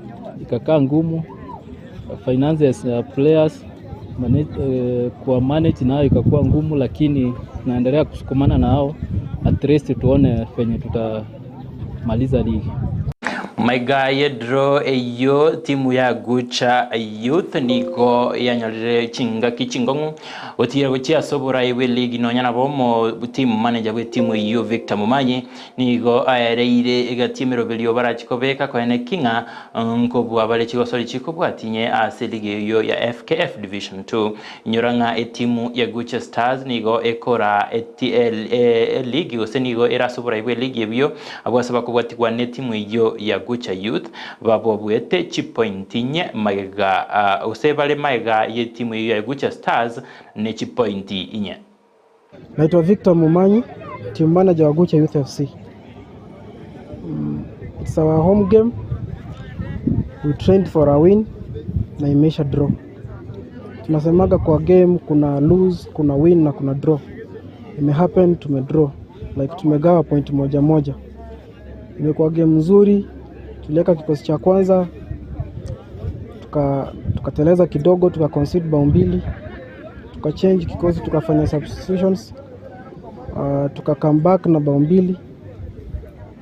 ikakaa ngumu. Finances ya players manage, kwa manage nayo ikakuwa ngumu, lakini tunaendelea kusukumana nao at least tuone venye tutamaliza ligi. Maiga yedro eyo timu ya Gucha Youth nigo yanyorire chingaki chingong'u gotira gochia ase oborai bwe league nonya nabo omo team manager bwe timu eyo Victor Momanyi nigo aereire egati emeroberio barachikobeka koene king'a nkobua bare chigosori chikobwatinye ase league eyo ya FKF Division 2. Inyora ng'a etimu ya Gucha Stars nigo ekora league gose nigo erase oborai bwe league ebio abwo ase bakobwatigwa na etimu eyo ya Gucha Youth babobwete chipoint inye magega gose bare magega ye timu eyo ya Gucha Stars ne chipoint inye. Naitwa Victor Mumanyi, team manager wa Gucha Youth FC. It's our home game. We trained for a win na imeisha draw. Tunasemaga kwa game kuna lose, kuna win na kuna draw. Ime happen tume draw. Like tumegawa point moja moja. Imekuwa game nzuri. Tuliweka kikosi cha kwanza tukateleza kidogo, tuka concede bao mbili, tuka change kikosi, tukafanya substitutions, tuka come back na bao mbili,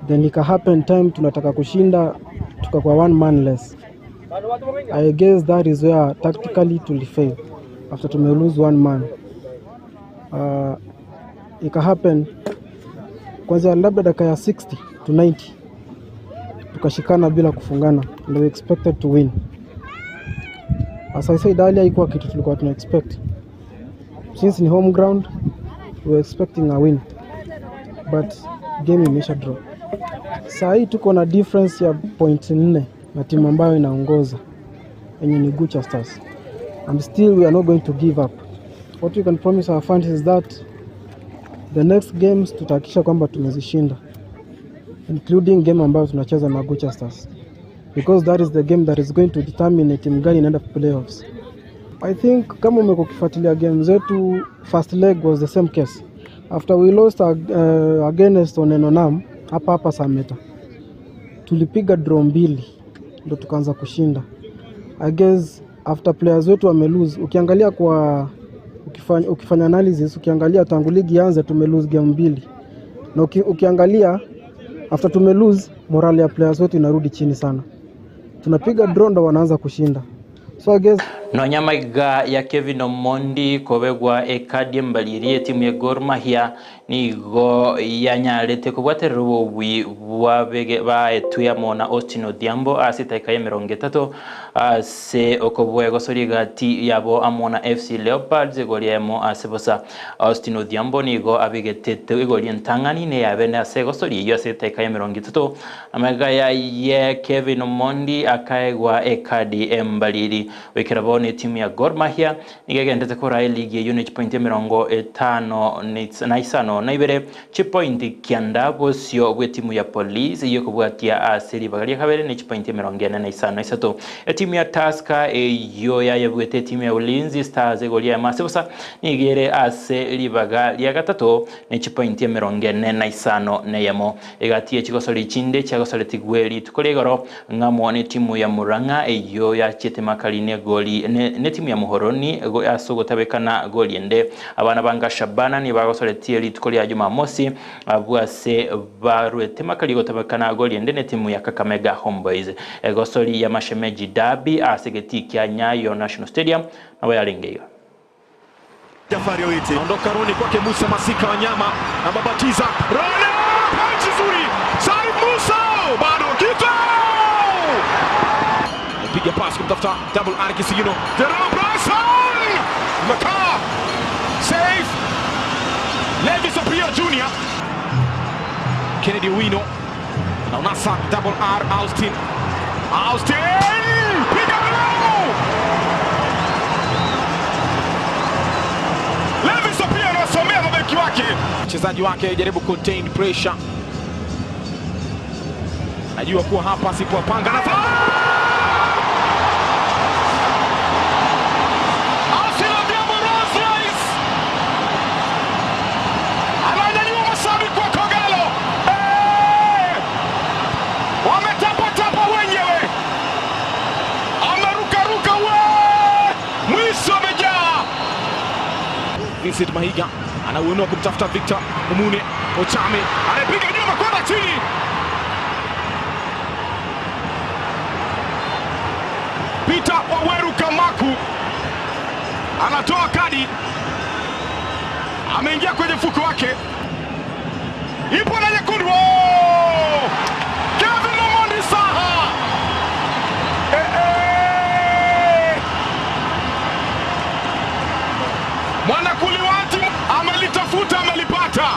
then ika happen time tunataka kushinda, tukakuwa one man less. I guess that is where tactically tulifail after tume lose one man. Ika happen kwanza labda dakika ya 60 to 90 tukashikana bila kufungana and we expected to win. As I said earlier, haikuwa kitu tulikuwa tuna expect. Since ni home ground, we were expecting a win, but game imeisha draw. Saa hii tuko na difference ya point 4 na timu ambayo inaongoza yenye ni Gucha Stars. And still we are not going to give up. What we can promise our fans is that the next games tutahakikisha kwamba tumezishinda, including game ambayo tunacheza na Gucha Stars, because that is the game that is going to determine timu gani inaenda playoffs. I think kama umekuwa ukifuatilia game zetu, first leg was the same case. After we lost against Onenonam hapa hapa Sameta, tulipiga draw mbili ndo tukaanza kushinda. I guess after players wetu wame lose, ukiangalia kwa ukifanya analysis, ukiangalia tangu ligi ianze tume lose game mbili, na ukiangalia after tume lose, morale ya players wetu inarudi chini sana. Tunapiga draw ndo wanaanza kushinda. So I guess Nonya maiga ya Kevin Omondi kobegwa ekadi embaliri etimu ya Gor Mahia nigo yanyarete kobwaterera obobui bwabege baetuyamo na Austin Odhiambo ase etaika ya 30 ase okobua egosoria egati yabo amo na FC Leopards egori emo ase bosa. Austin Odhiambo nigo abegetete egori entang'ani neyabene ase egosoria eyio ase etaika ya 30. Amaiga yaye Kevin Omondi akaegwa ekadi embaliri wekera bono etimu ya Gor Mahia nigo egendete kora eligi eyo ne chipointi 52 chipointi 9 bosio bwe timu ya Police iyo kobwatia ase ribaga ria kabere ne chipointi 43. Etimu ya Tusker eyo yayebwete etimu ya Ulinzi Stars egori ya mase bosa nigere ase ribaga ria gatato ne chipointi 45 egati echigosori chinde chiagosoretigwe rituko rigoro ng'amo ne timu ya Murang'a eyo yachiete makali ne goli ne timu ya Muhoroni ase ogotabekana goli ende. Abana banga Shabana ni bagosoretie rituko ria Jumamosi abwo ase barwete makali gotabekana goli ende ne timu ya Kakamega Homeboys. Egosori ya Mashemeji Derby ase geti kia Nyayo National Stadium nabo yarengeiyo. Jafari Owiti ondoka Roni kwake Musa Masika Wanyama ambabatiza Roni, panchi nzuri Said Musa bado kitu piga pasi kumtafuta Double R Kisigino Jerome Bryson Maka save Levis Opia Junior Kennedy Owino na unasa Double R Austin Austin piga blow Levis Opia anasomea mabeki wake, mchezaji wake jaribu contain pressure, najua kuwa hapa sikuwapanga na Vincent Mahiga anauinua kumtafuta Victor Omune. Ochame anapiga nyuma kwenda chini. Peter Waweru Kamaku anatoa kadi, ameingia kwenye mfuko wake, ipo na nyekundu. Oh! Kevin Omondi Saha eh, eh! Mwanakuliwati amelitafuta, amelipata.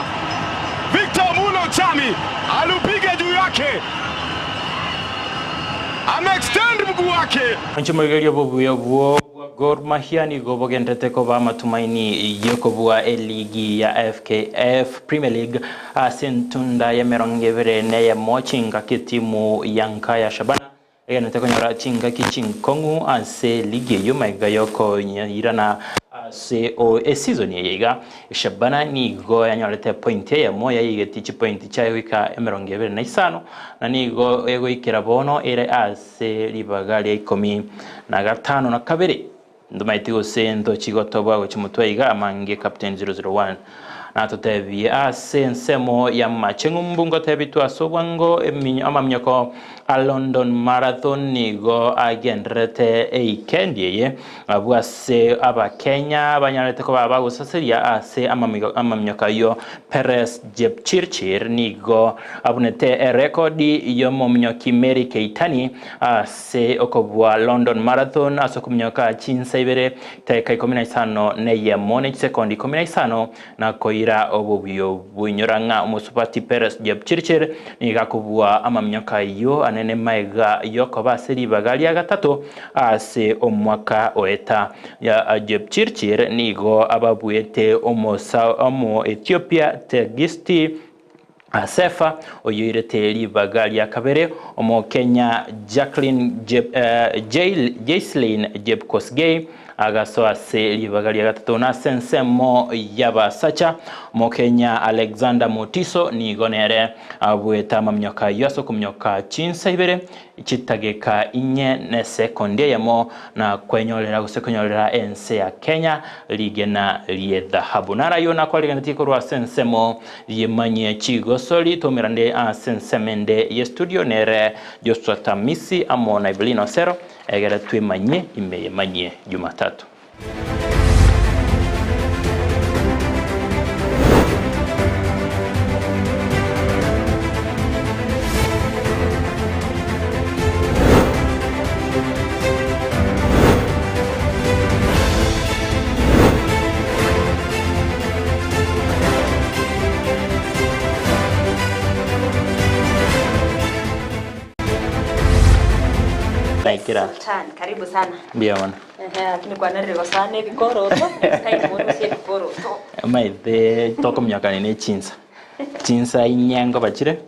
Victor Omulo Chami aliupiga juu yake, ameextend mguu wake. Nchimorigerio bobuya bwo Gor Mahia nigo bogendete koba matumaini yokobua eligi ya FKF Premier League ase entunda ya emerongo ebere na eyemo chingaki etimu ya nka ya Shabana egenete konyora chingaki chinkong'u ase eligi eyio magega yokonyairana ase o eseason eye iga Shabana nigo yanyorete epointi eyemo yaigetie chipointi chiaye goika emerongo ebere na isano na nigo egoikera bono ere ase ribaga ria ikomi na gatano na kabere ndomaeti gose ntochi gotoboa gochia motwe iga amange Captain 001 natotebie ase ensemo ya mache ng'umbu ngotebitwe ase obwango eminyo amaminyoko a London Marathon nigo agendererete eikendi eye abwo ase abakenya banyarete koba bagosaseria ase amamigo amaminyoko ayio Peres Jepchirchir nigo abunete erekodi y'omominyoki Mary Keitany ase okobua London Marathon ase okominyoka chinsa ibere chidakika ikomi na isano na eyemo ne chisekondi ikomi na isano na koira obobuya obo. Inyora ng'a omosubati Peres Jepchirchir nigo akobua amaminyoko ayio anene magega yokoba ase ribaga ria gatato ase omwaka oeta. Jepchirchir nigo ababuete omosa omo Ethiopia Tigist Assefa oyoirete ribaga ria kabere, Omokenya Jacqueline Jep, Joyciline Jepkosgei agasoa ase ribaga ria gatato na ase ensemo y'abasacha Omokenya Alexander Mutiso nigo nere abuete amaminyoko ayio ase okominyoka chinsa ibere chitageka inye na esekondi eyemo na kwenyorera gose konyorera ense ya Kenya rigena ri'edhahabu. Naro ayio nakwarigenetie korwa ase ensemo y'emanyie chigosori twaumerande ase ensemo ende y'estudio nere Joshua Tamisi amo na Evelyn Osero egere twemanyie ime y'emanyie Jumatatu. Naikera. Sultan, karibu sana. Mbuya mono. Ehe, lakini kwanarire gosana ebikoroto, next time orusie ebikoroto. Omanyete tokominyokania ne chinsa, chinsa inye nkobachire,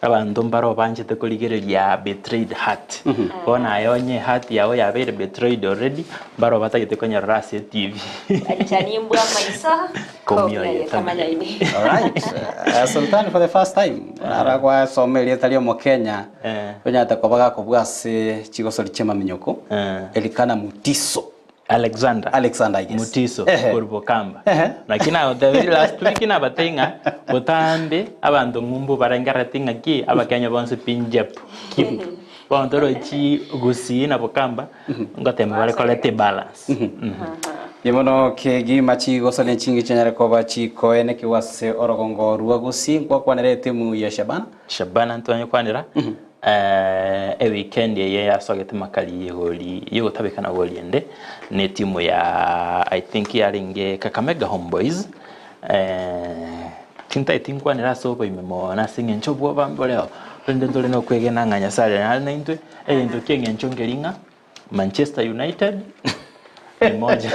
abanto mbaro banchete korigereria betrayed heart. Bono aye onye eheart yago yabeire betrayed already, mbaro batagete konyerora ase etv. Anchani mbwa maiso, Komia komia oye yetamanyaini. Alright. Sultan for the first time ara gwasoma erieta ria omokenya onyarete koba gakobua ase chigosori chia amaminyoko Elikana Mutiso. Alexander. Alexander, I guess. Mutiso Ehe. korwa Bokamba. Ehe. Naki nagotebirie last week nabatebie ng'a botambe abanto ng'umbu barengerereti ng'a ki abakenya bonsi pi njep kip. Bono torochi Gusii na Bokamba ngotema bare koreta ebalance. Mbuya mono kegima chigosori chingi chianyare koba chikoenekiwa ase orogongo rwa Gusii nkwakwanera etimu ya Shabana. Shabana ntwanye kwanera eweekend eye yasogete makari yegori yegotabekana gori ende ne timu ya I think yarenge Kakamega Homeboys tintaeti nkwanera ase oboime mono ase eng'encho obwoba mboreo rende ntore na okwegena ng'a Nyasaye nare naintwe egento kia eng'encho nkeri ng'a Manchester United ni moja.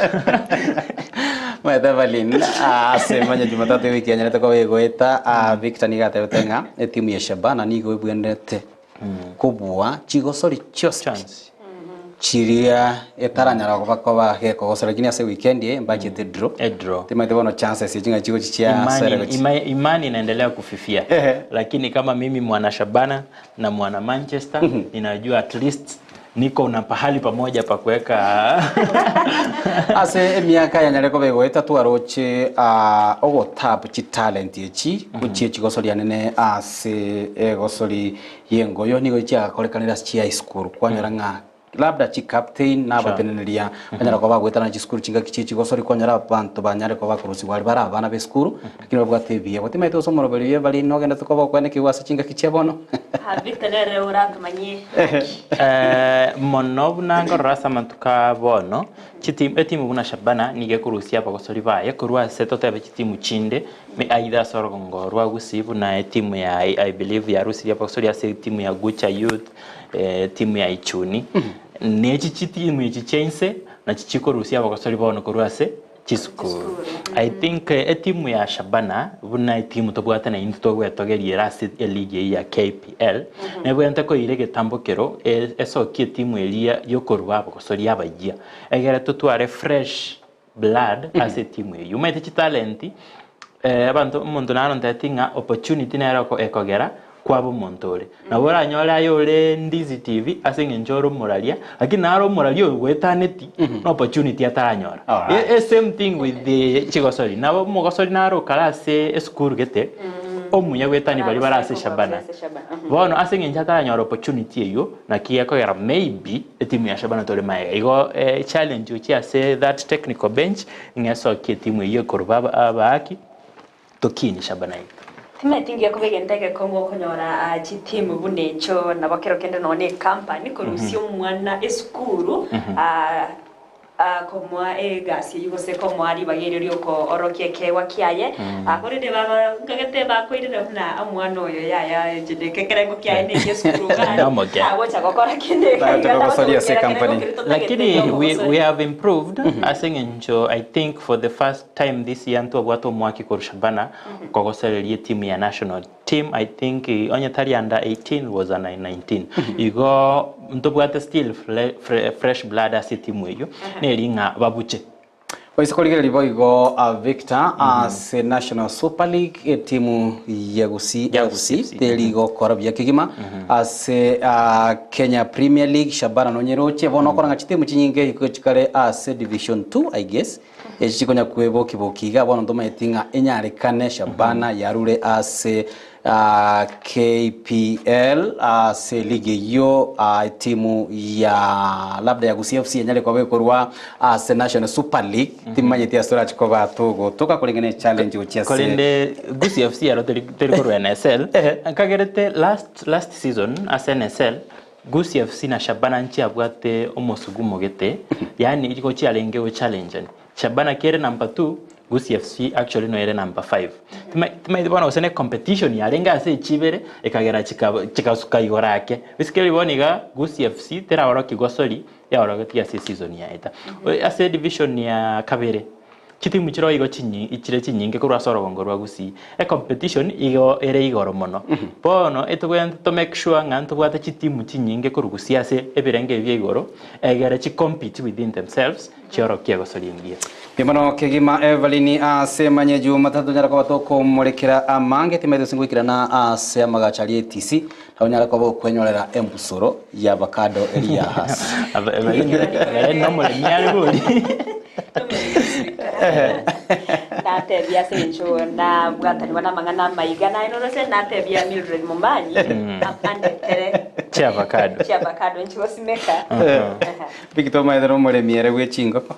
Maete Evelyn, ase manya Jumatatu ewiki yanyarete koba egoeta, Victor nigo atebete ng'a etimu ya Shabana nigo ebwenerete kobua chigosori chionsi chiria etaranyara koba koba gekogosora lakini ase weekend eye mbachete draw. Timaete bono chances echi ng'a chigochi chia Imani, sere gochi. imani inaendelea kufifia lakini kama mimi mwana Shabana na mwana Manchester ninajua at least Niko na pahali pamoja pa kuweka Ase emiaka yanyare koba egoeta twaroche ah, ogotap chitalent echi gochia chigosoria nene ase egosori y'engoyo nigo chiagakorekanire ase chia esukuru kwanyora ng'a labda chicaptain na abateneneria banyara koba bagoetana chisukuru chingaki chie chigosori kwanyora abanto banyare koba bakorusigwa aria bare abana ba esukuru lakini babwate ebiegwa. Timanyete gose omoroberi oye bari nogendete koba okwenekigwa ase chingaki chia bono. Victor nere oratumanyie. Mono buna nkorora ase amatuko aa bono, chitimu etimu buna Shabana nigo ekorusia abagosori baye korwa ase totebe chitimu chinde, either ase orogongo rwa Gusii buna etimu ya I believe yarusirie abagosori ase etimu ya Gucha Youth, etimu ya Ichuni, na echi chitimu echi chia inse nachi chikorusia abagosori bono korwa ase chisukuru. I think etimu ya Shabana buna etimu tobwate na intwe togwetogeria ere ase eligi eyio ya KPL, nebwenerete koira egetambo kero esokie etimu eria yokorua abagosori abayia, egere totware fresh blood ase etimu eyio. Omanyete chitalenti abanto omonto naro ntebetie ng'a opportunity nere ekogera kwaba omonto ore. Nabo oranyore aye ore Ndizi TV ase eng'encho ore omoraria, lakini naro omoraria oyo goetaneti na opportunity ataranyora. E same thing with the chigosori, nabo omogosori naro okare ase esukuru gete, omuya goetania baria bare ase Shabana. Bono ase eng'encho ataranyora opportunity eywo, naki gekogera maybe etimu ya Shabana tore magega. Igo challenge gochia ase that technical bench, ng'a esokie etimu eywo ekorwa abaaki. Tokiini Shabana yaito. Timanyeti ngiya koba egento egekong'u okonyora chitimu buna echio nabo kero kende nonya ne ecompany korusia omwana esukuru komoa egasi eyio gose komoa ribaga erio riokoorokia ekeegwa kiaye korende baba nkagete bakoirera buna omwana oyo yaya inche neke ekerengo kiaye na ekia esukuru iga Nomoke. agocha gokora kende iga iga tagocha goikera kerengo keria totagete Lakini we kiokogosoria. have improved ase eng'encho I think for the first time this year ntwabwate omwaki korwa Shabana kogosereria etimu ya national team I think onye tari under 18 was under 19 igo ntobwate still fresh blood ase etimu eyio neri ng'a babuche. Oise korigereria boigo Victor ase National Super League etimu ya Gusii FC teri gokora buya kegima ase Kenya Premier League Shabana nonyeroche bono okora ng'a chitimu chinyinge chikare ase Division 2 I guess Echi chikonya kweboki-boki iga, bono ntomanyeti ng'a enyarekane Shabana yarure ase KPL ase ligi eyio etimu ya labda ya Gusii FC enyare koba ekorwa ase National Super League timanyeti ase torachi koba togotoka koreng'ana ne challenge gochia ase Korende Gusii FC ero teri teri korwa NSL nkagerete last last season ase NSL Gusii FC na Shabana nchiabwate omosugumo gete, yaani igo chiarenge go challengeani. Shabana kere number two, Gusii FC actually no ere number five. Timaeti bono gose ne competition yarenge ase echibere ekagera chikasuka igoro ake. Basically bono iga Gusii FC teraorokia gosori yaorogetie ase eseason yaeta. Ase edivision ya kabere. Chitimu chiroo igo chire chinyinge korwa ase orogongo rwa Gusii. Ecompetition igo ere igoro mono. Bono etogwenerete to make sure ng'a ntobwate chitimu chinyinge korwa Gusii ase ebirengo ebi bia igoro, egere chi compete within themselves chiorokie egosoria engiya. Mbuya mono kegima Evelyn ase manye Jumatatu tonyara koba tokomorekera amange timaete gose ngoikerana ase amagacho aria ATC nabo onyare koba okwenyorera embusuro ya avocado eria ya Hass. Evelyn nomoremi are bori. Natebia ase eng'encho nabwatanigwa namang'ana amaiga, naye norose natebia Mildred Momanyi andetere Chiavacado. chiavacado inche gosimeka. Victor omanyete nomoremi ere bwe chingoko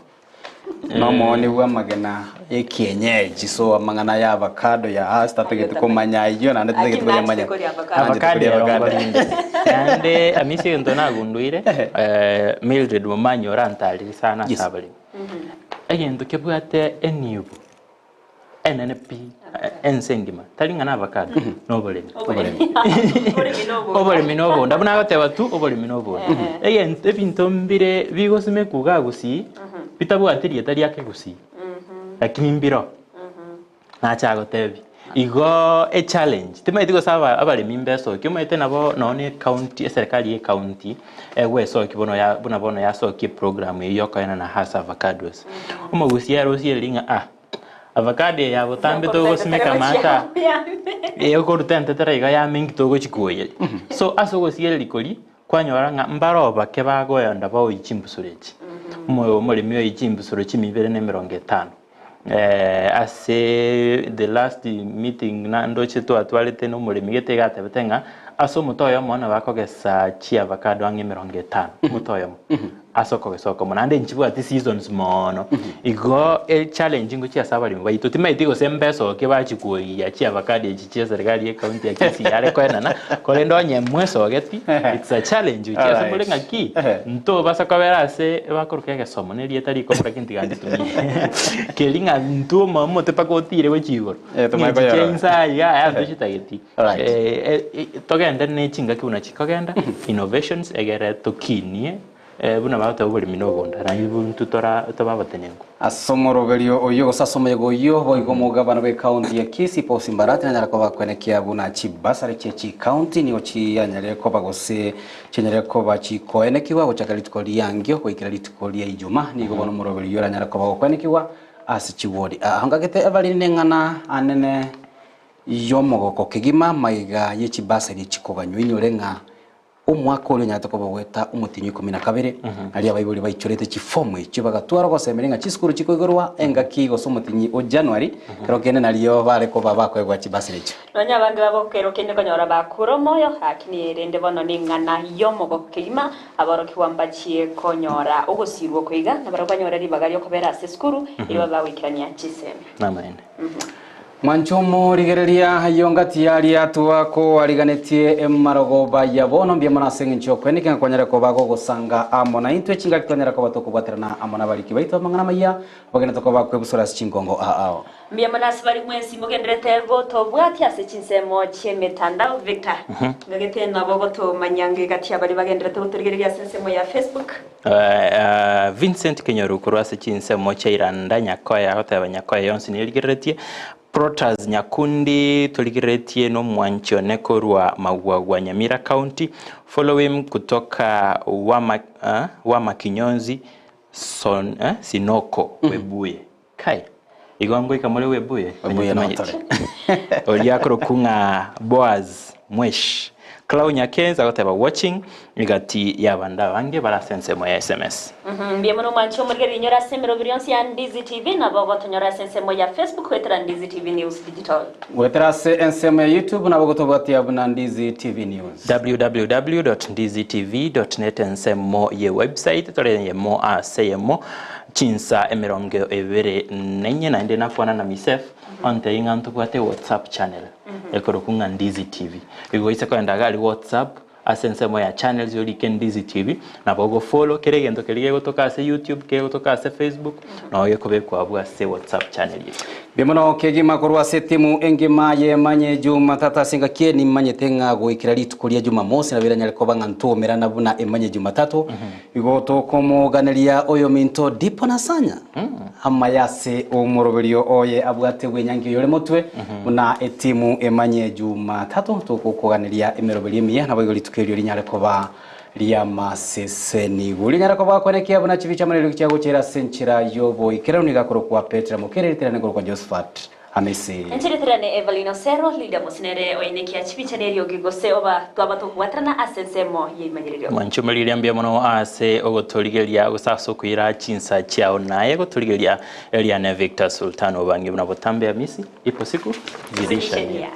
nomooni bw'amagena ekienyeji so amang'ana ya avocado ya Hass tatagete komanya ayio naende tatagete Lakini koyamanya. nachete koria avocado. Nachete Avocado koria ero avocado. ngorinde. Naende amisia egento nagunduire Mildred Momanyi orantarire sana ase abaremi. Egento kebwate enibo enene pi ense engima, tari ng'a na avocado, na oboremi. Oboremi na obonda, buna agoteba tu oboremi na obonda. Egento ebinto mbire bigosimekwa igaa gusii, bitabwati rieta ria kegusii, lakini mbiroo. Nache agotebie, igo echallenge, timanyeti gose aba abaremi mbesokie, omanyete nabo nonye na ecounty eserekari ya ecounty egwesokia bono ya buna bono yasokia eprogram eyio yokoenana hasa avocados. Omogusia ere osiereri ng'a ah, avocado eye ya botambe togosimeka maata eye okoruta entetera iga yame inki togochi koyeria. So ase ogosiereria koria. Kwanyora ng'a mbare obake bagoenda baoyie chimbusuro echi. Omo- Omoremi oye chimbusuro chimia ibere na emerongo etano. Ase the last meeting na ndoche twatwarete na omoremi gete iga atebete ng'a ase omote oyomo nabo akogesa chiavacado ang'e emerongo etano, omote oyomo, ase okogesa okomo. Naende nchibwati seasons moono. Igo echallenge ngochia ase abaremi baito, timaeti gose mbesoke bachie koiyia chiavacado echi chia eserikari ye county ya Kisii yare koenana, korende onye mwesogeti, it's a challenge gochia ase more ng'aki, ntobasa kobera ase bakoroka egesomo na erieta rikong'u lakini tiga nditumie, keri ng'a intwe omote mpaka otire gochia igoro, Eh, tomanye ng'a echi chia koyorora. inse aya iga aya ntochitageti. Alright. Togende ne chingaki buna chikogenda, innovations egere tokinie Buna bagoteba oboremi nobonda, naintwe intwe tora tobe abatenenku. Ase omoroberio oyio gose ase omoyega oyio, boigo omogabana bw'ecounty ya Kisii Paul Simbarati nanyare koba kwenekia buna chibasari chie chicounty nigo chianyarire koba gose chianyarire koba chikoenekigwa gochakera rituko riangio goikera rituko ria Ijumaa. Nigo bono omoroberio oyio oranyare koba gokwenekigwa ase chiwodi. Aa ngagete Evelyn neng'ana anene y'omogoko kegima magega ye chibasari chikoganywa inyore ng'a Omwaka oria onyarete koba ogoeta omotienyi o ikomi na kabere, nario abaibori baichorete chifomu echio bagatwara ogosemeria ng'a chisukuru chikoigorwa engaki gose omotienyi o January, kero kende nario bare koba bakoegwa chibasari echio. Nonya abange babo kero kende konyora bakure omoyo, lakini rende bono neng'ana y'omogoko kegima, aborokigwa mbachie konyora ogosirwa oko iga, na barabwo banyore ribaga ri'okobera ase esukuru, erio babe bagoikerania chisemi. Namaene. Mwanche omorigereria ayio ngati yaria twakoariganetie emarogoba ya bono, mbuya mono ase engencho y'okwenekia ng'a kwanyare koba gogosanga amo naintwe chingaki twanyare koba tokobwaterana amo nabariki baito amang'ana amaya, bagenderete koba kwebusura ase chingongo ao. Mbuya mono ase baria mwensi mogenderete gotobwatia ase chinsemo chi'emetandao. Victor, ngagete nabo gotomanya ng'a egati ya baria bagenderete gotorigereria ase ensemo ya Facebook. Vincent Kenyoru korwa ase chinsemo chia Iranda Nyakoe agoteba Nyakoe yonsi nerigereretie. Protas Nyakundi torigereretie nomwanchi one korwa Magwagwa Nyamira County. Follow him kutoka Wama, Wama Kinyonzi Son, Sinoko Webuye. Kai, igo ngoika more Webuye? Webuye Onye timanyeti. Oria akorokwa ng'a Boaz Mwesh. Clau Nyakenzi agoteba watching egati y'abande abange bare ase ensemo ya sms. Mbuya mono mwanche omorigereria inyore ase emeroberi yonsi ya Ndizi TV, nabo ogotonyora ase ensemo ya Facebook goetera Ndizi TV News Digital. Goetera ase ensemo ya YouTube nabo ogotobwatia buna Ndizi TV News. www.ndizitv.net ensemo ye website tore eyemo ase eyemo chinsa emerongo ebere na inye naende nakwana na misef ontebie ng'a ntobwate whatsapp channel ekorokwa ng'a Ndizi TV igo oise kogenda iga aria whatsapp ase ensemo ya channels orike Ndizi TV nabo ogo follow kera egento keria gegotoka ase YouTube kegotoka ase Facebook nabo gekobekwa abwo ase whatsapp channel eyio. Mbuya mono kegima korwa ase etimu engima y'Emanye Jumatatu ase engaki eye nimanyete ng'a goikera rituko ria Jumamosi nabo eranyare koba ng'a ntwomerana buna Emanye Jumatatu. Igo tokomoganeria oyominto Dipo Nasanya amaya ase omoroberio oye abwate bw'enyangi oyore motwe buna etimu Emanye Jumatatu togokoganeria emeroberio emiya naboigo rituko erio rinyare koba ri'amasesenigu. Rinyare koba kwenekia buna chibicha amo chia gochera ase enchera y'oboikeranu nigo akorokwa Petero Mokereri tirane korokwa Josephat Amisi. Enchera eterane Evelyn Osero, Lydia Mosinere oinekia chibicha neriogi gose oba twaba tokobwaterana ase ensemo y'eimanyererio. Mwanchomorigeria mbuya mono ase ogotorigeria gose ase okoira chinsa chiao naye gotorigeria eriane Victor Sultan obange buna botambe Amisi ipo siku zidisha nia.